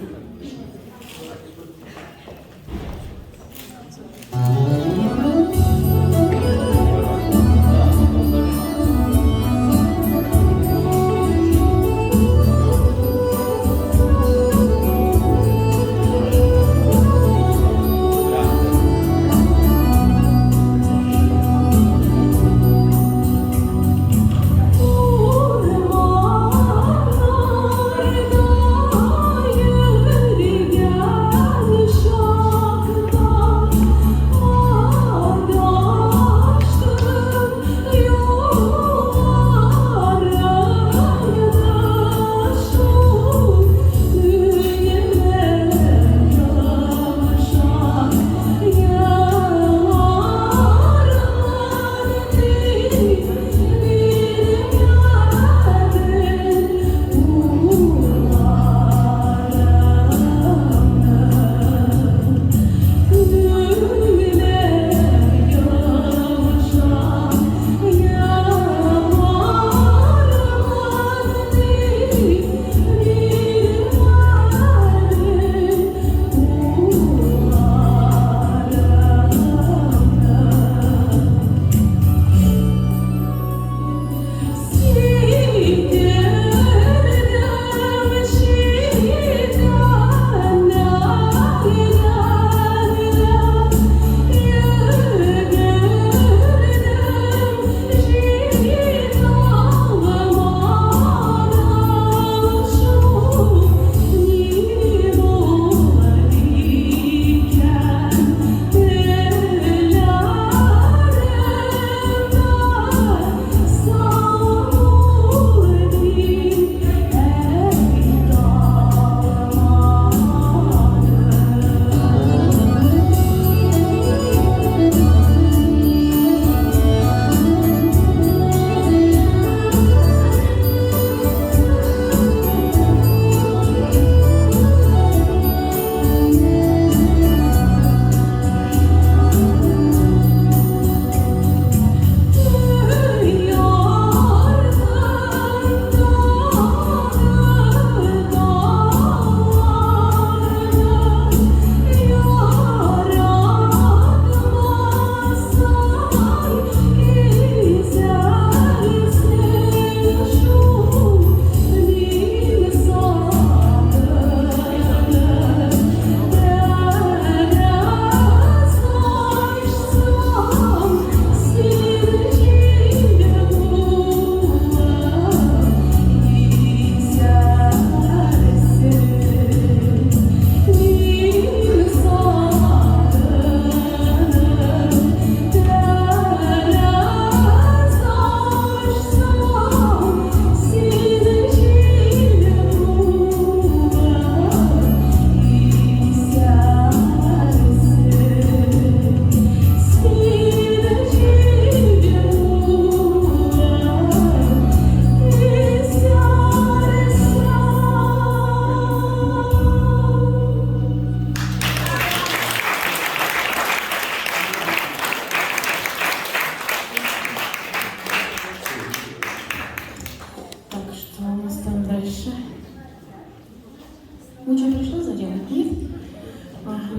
Ну что, пришло задел? Нет?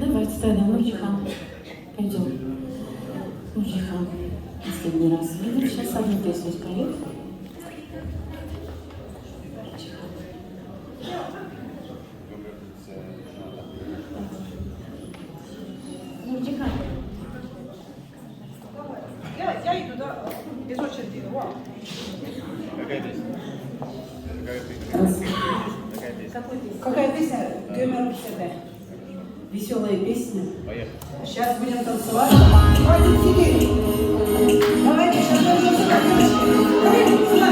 Давайте тогда Нурджихан. Пойдем. Нурджихан. Последний раз. Видим, сейчас одну песню споет. Нурджихан. Я иду, да, без очереди. Вау. Какая песня? Какая песня? Какая песня? Гомер Хеде. Веселая песня. Поехали. Сейчас будем танцевать. Хватит сидеть. Давайте сейчас будем танцевать, девочки. Давай, сюда.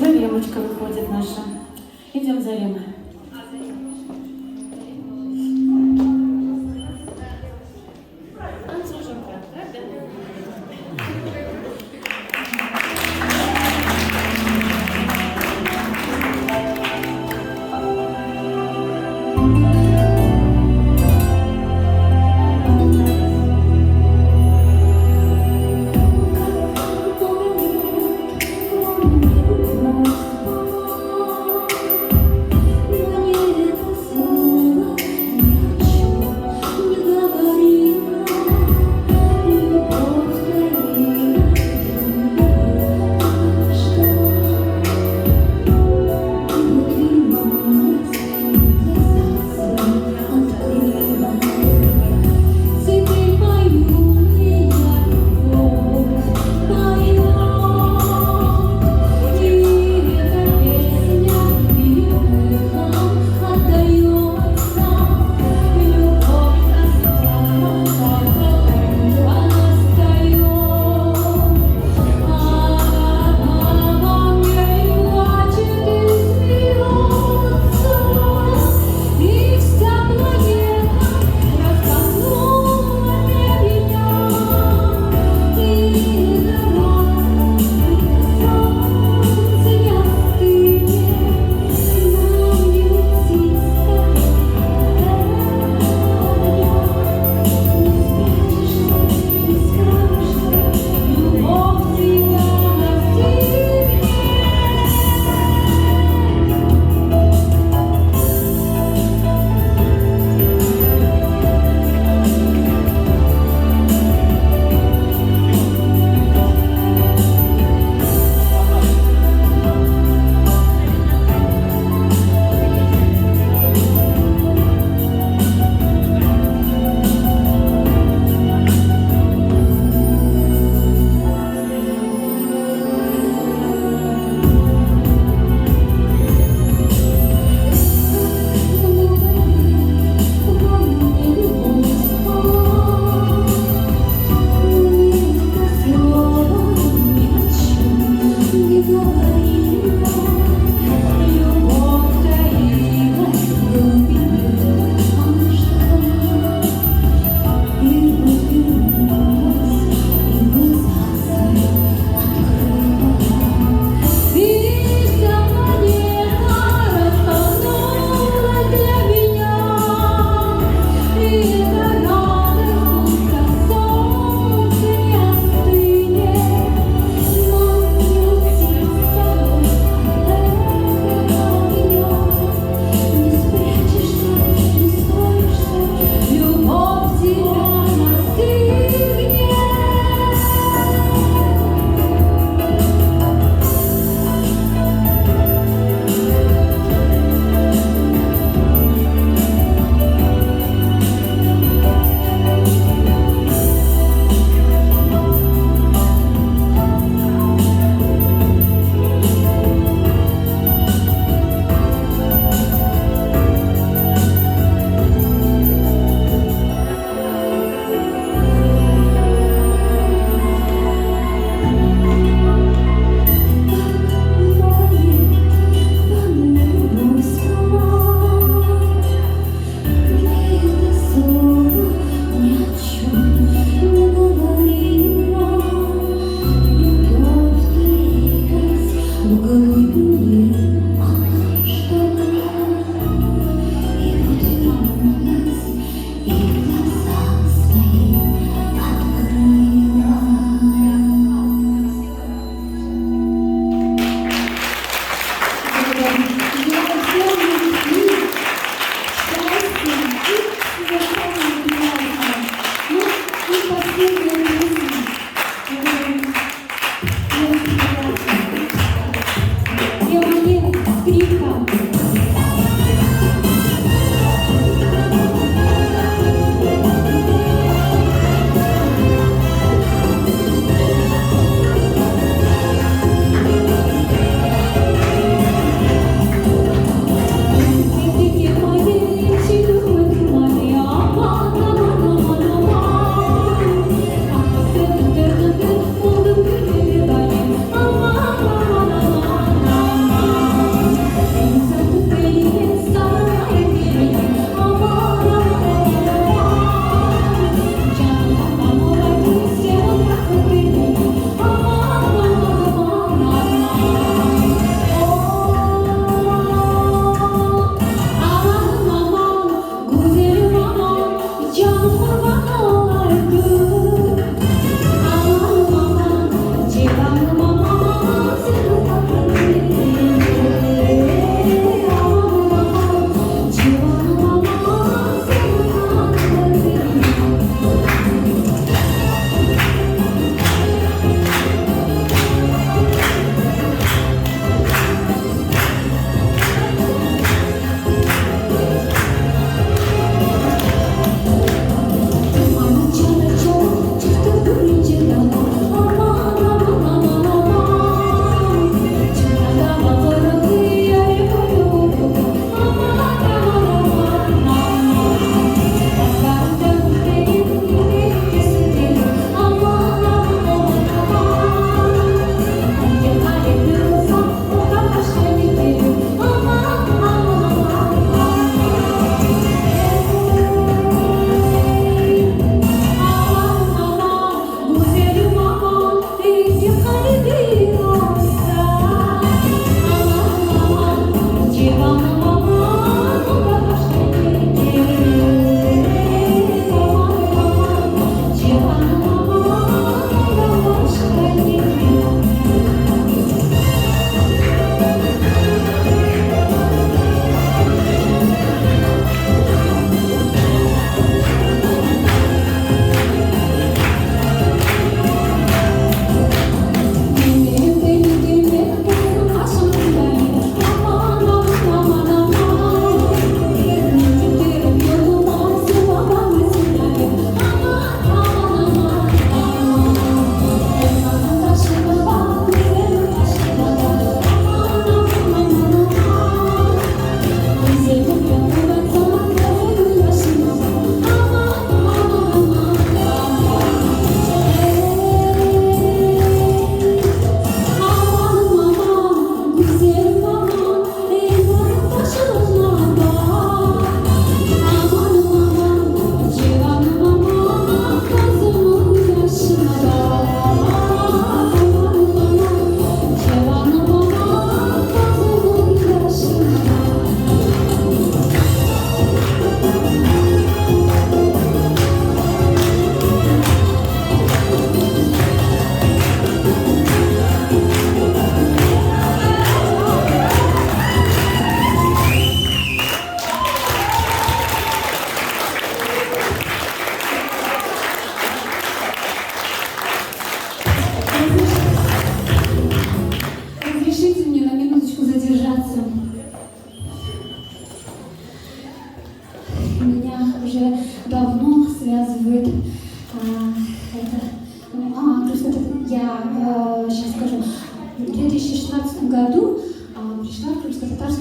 Заремочка выходит наша. Идем, Зарема. Танцуем, правда?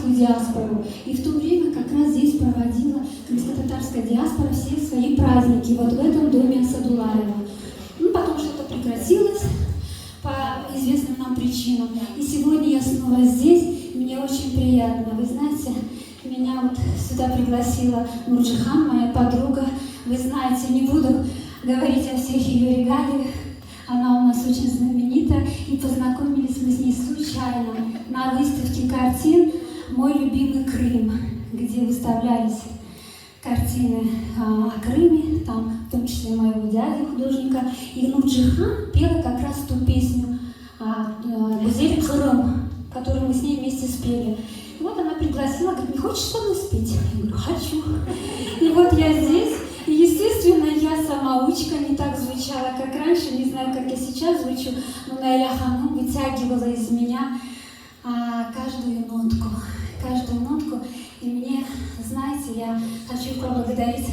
крымско-татарскую диаспору. И в то время как раз здесь проводила крымско-татарская диаспора все свои праздники, вот в этом доме Асадулаева. Ну, потом что-то прекратилось по известным нам причинам. И сегодня я снова здесь, мне очень приятно. Вы знаете, меня вот сюда пригласила Нурджихан, моя подруга. Вы знаете, не буду говорить о всех ее регалиях. Она у нас очень знаменита, и познакомились мы с ней случайно на выставке картин «Мой любимый Крым», где выставлялись картины о Крыме, там в том числе моего дяди художника. И Нурджихан пела как раз ту песню «Гузель Крым», которую мы с ней вместе спели. И вот она пригласила, говорит, не хочешь со мной спеть? Я говорю, хочу. И вот я здесь. И, естественно, я самоучка, не так звучала, как раньше, не знаю, как я сейчас звучу, но Наиля Ханум вытягивала из меня каждую нотку, каждую нотку. И мне, знаете, я хочу поблагодарить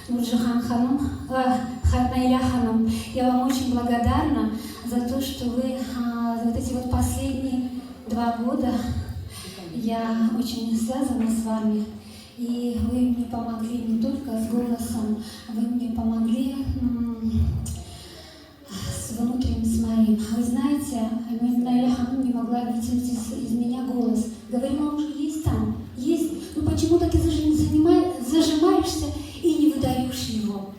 Нурджихан Ханум, Наиля Ханум. Я вам очень благодарна за то, что вы за вот эти вот последние 2 года, я очень связана с вами. И вы мне помогли не только с голосом, вы мне помогли с внутренним, с моим. Вы знаете, Наиля Ханум не могла вытянуть из меня голос. Говорила, он уже есть там, есть. Но почему-то ты зажимаешься и не выдаешь его.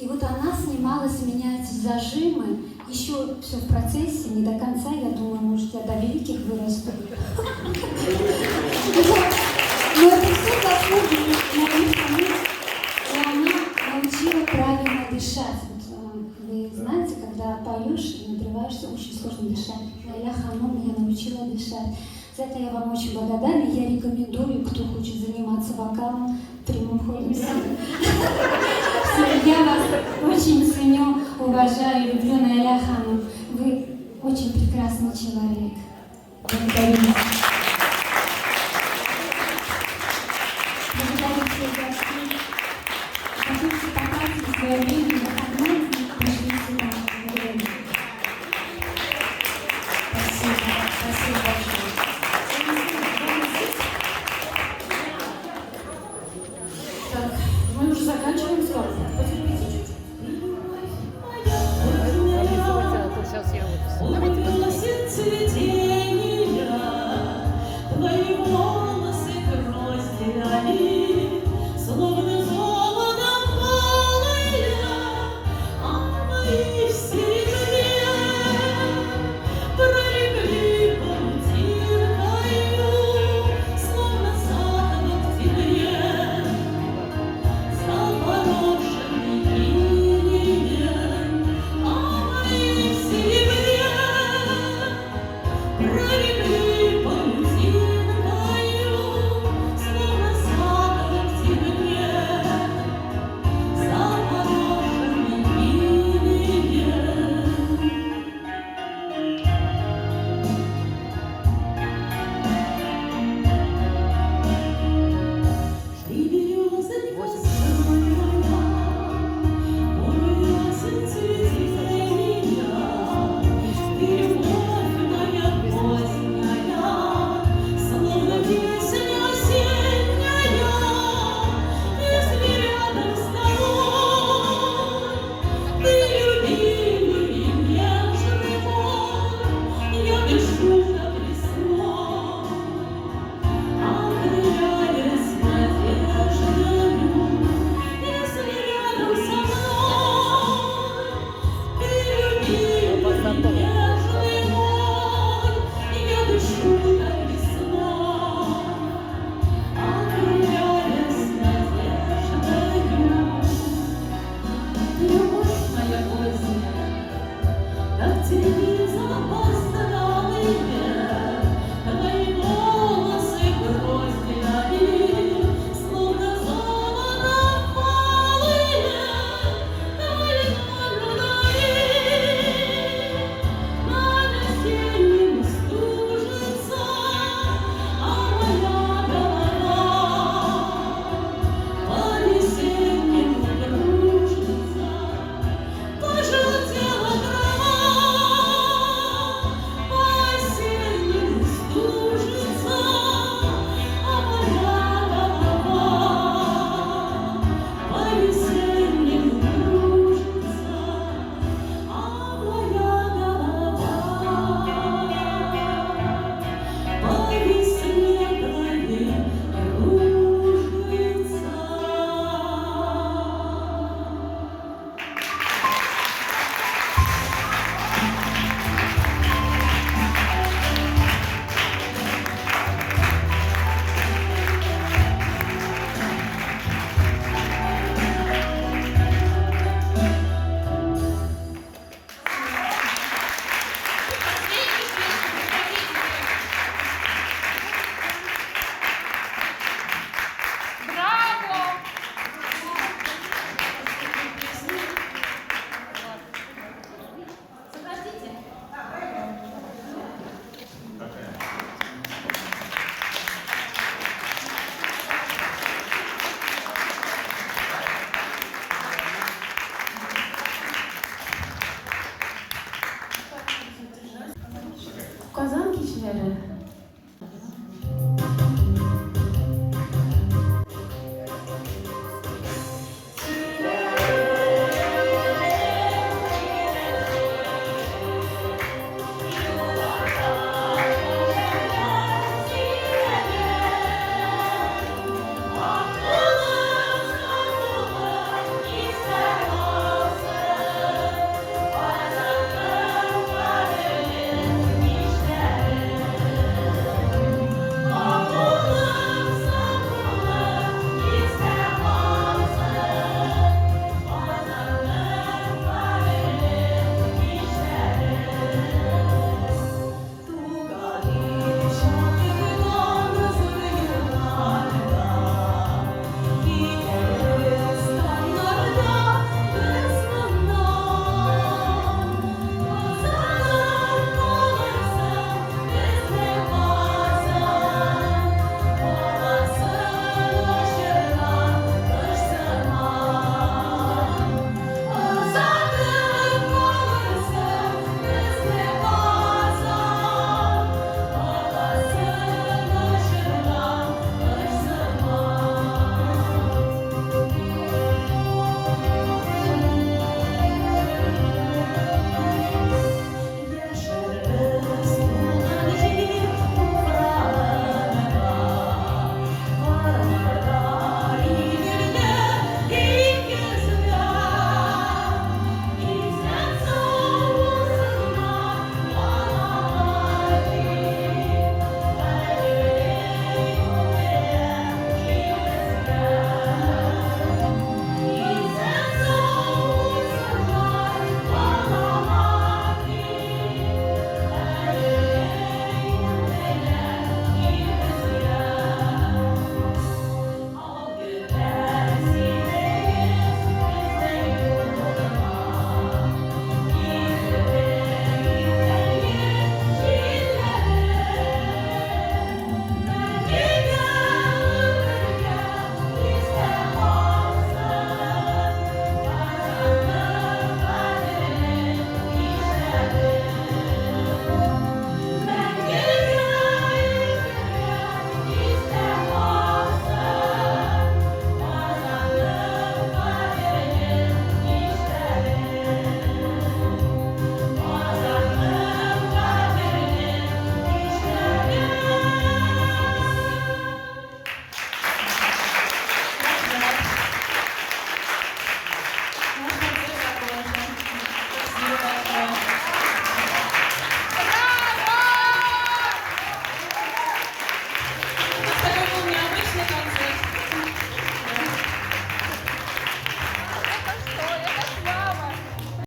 И вот она снимала с меня эти зажимы. Еще все в процессе, не до конца, я думаю, может, я до великих вырасту. Но это все заслуги Наили Ханум, и она научила правильно дышать. Вот, вы знаете, когда поешь и надрываешься, очень сложно дышать. Наиля Ханум меня научила дышать. За это я вам очень благодарна. Я рекомендую, кто хочет заниматься вокалом, прямым ходом. Я вас очень ценю, уважаю, люблю, Наиля Ханум. Вы очень прекрасный человек. Благодарю вас.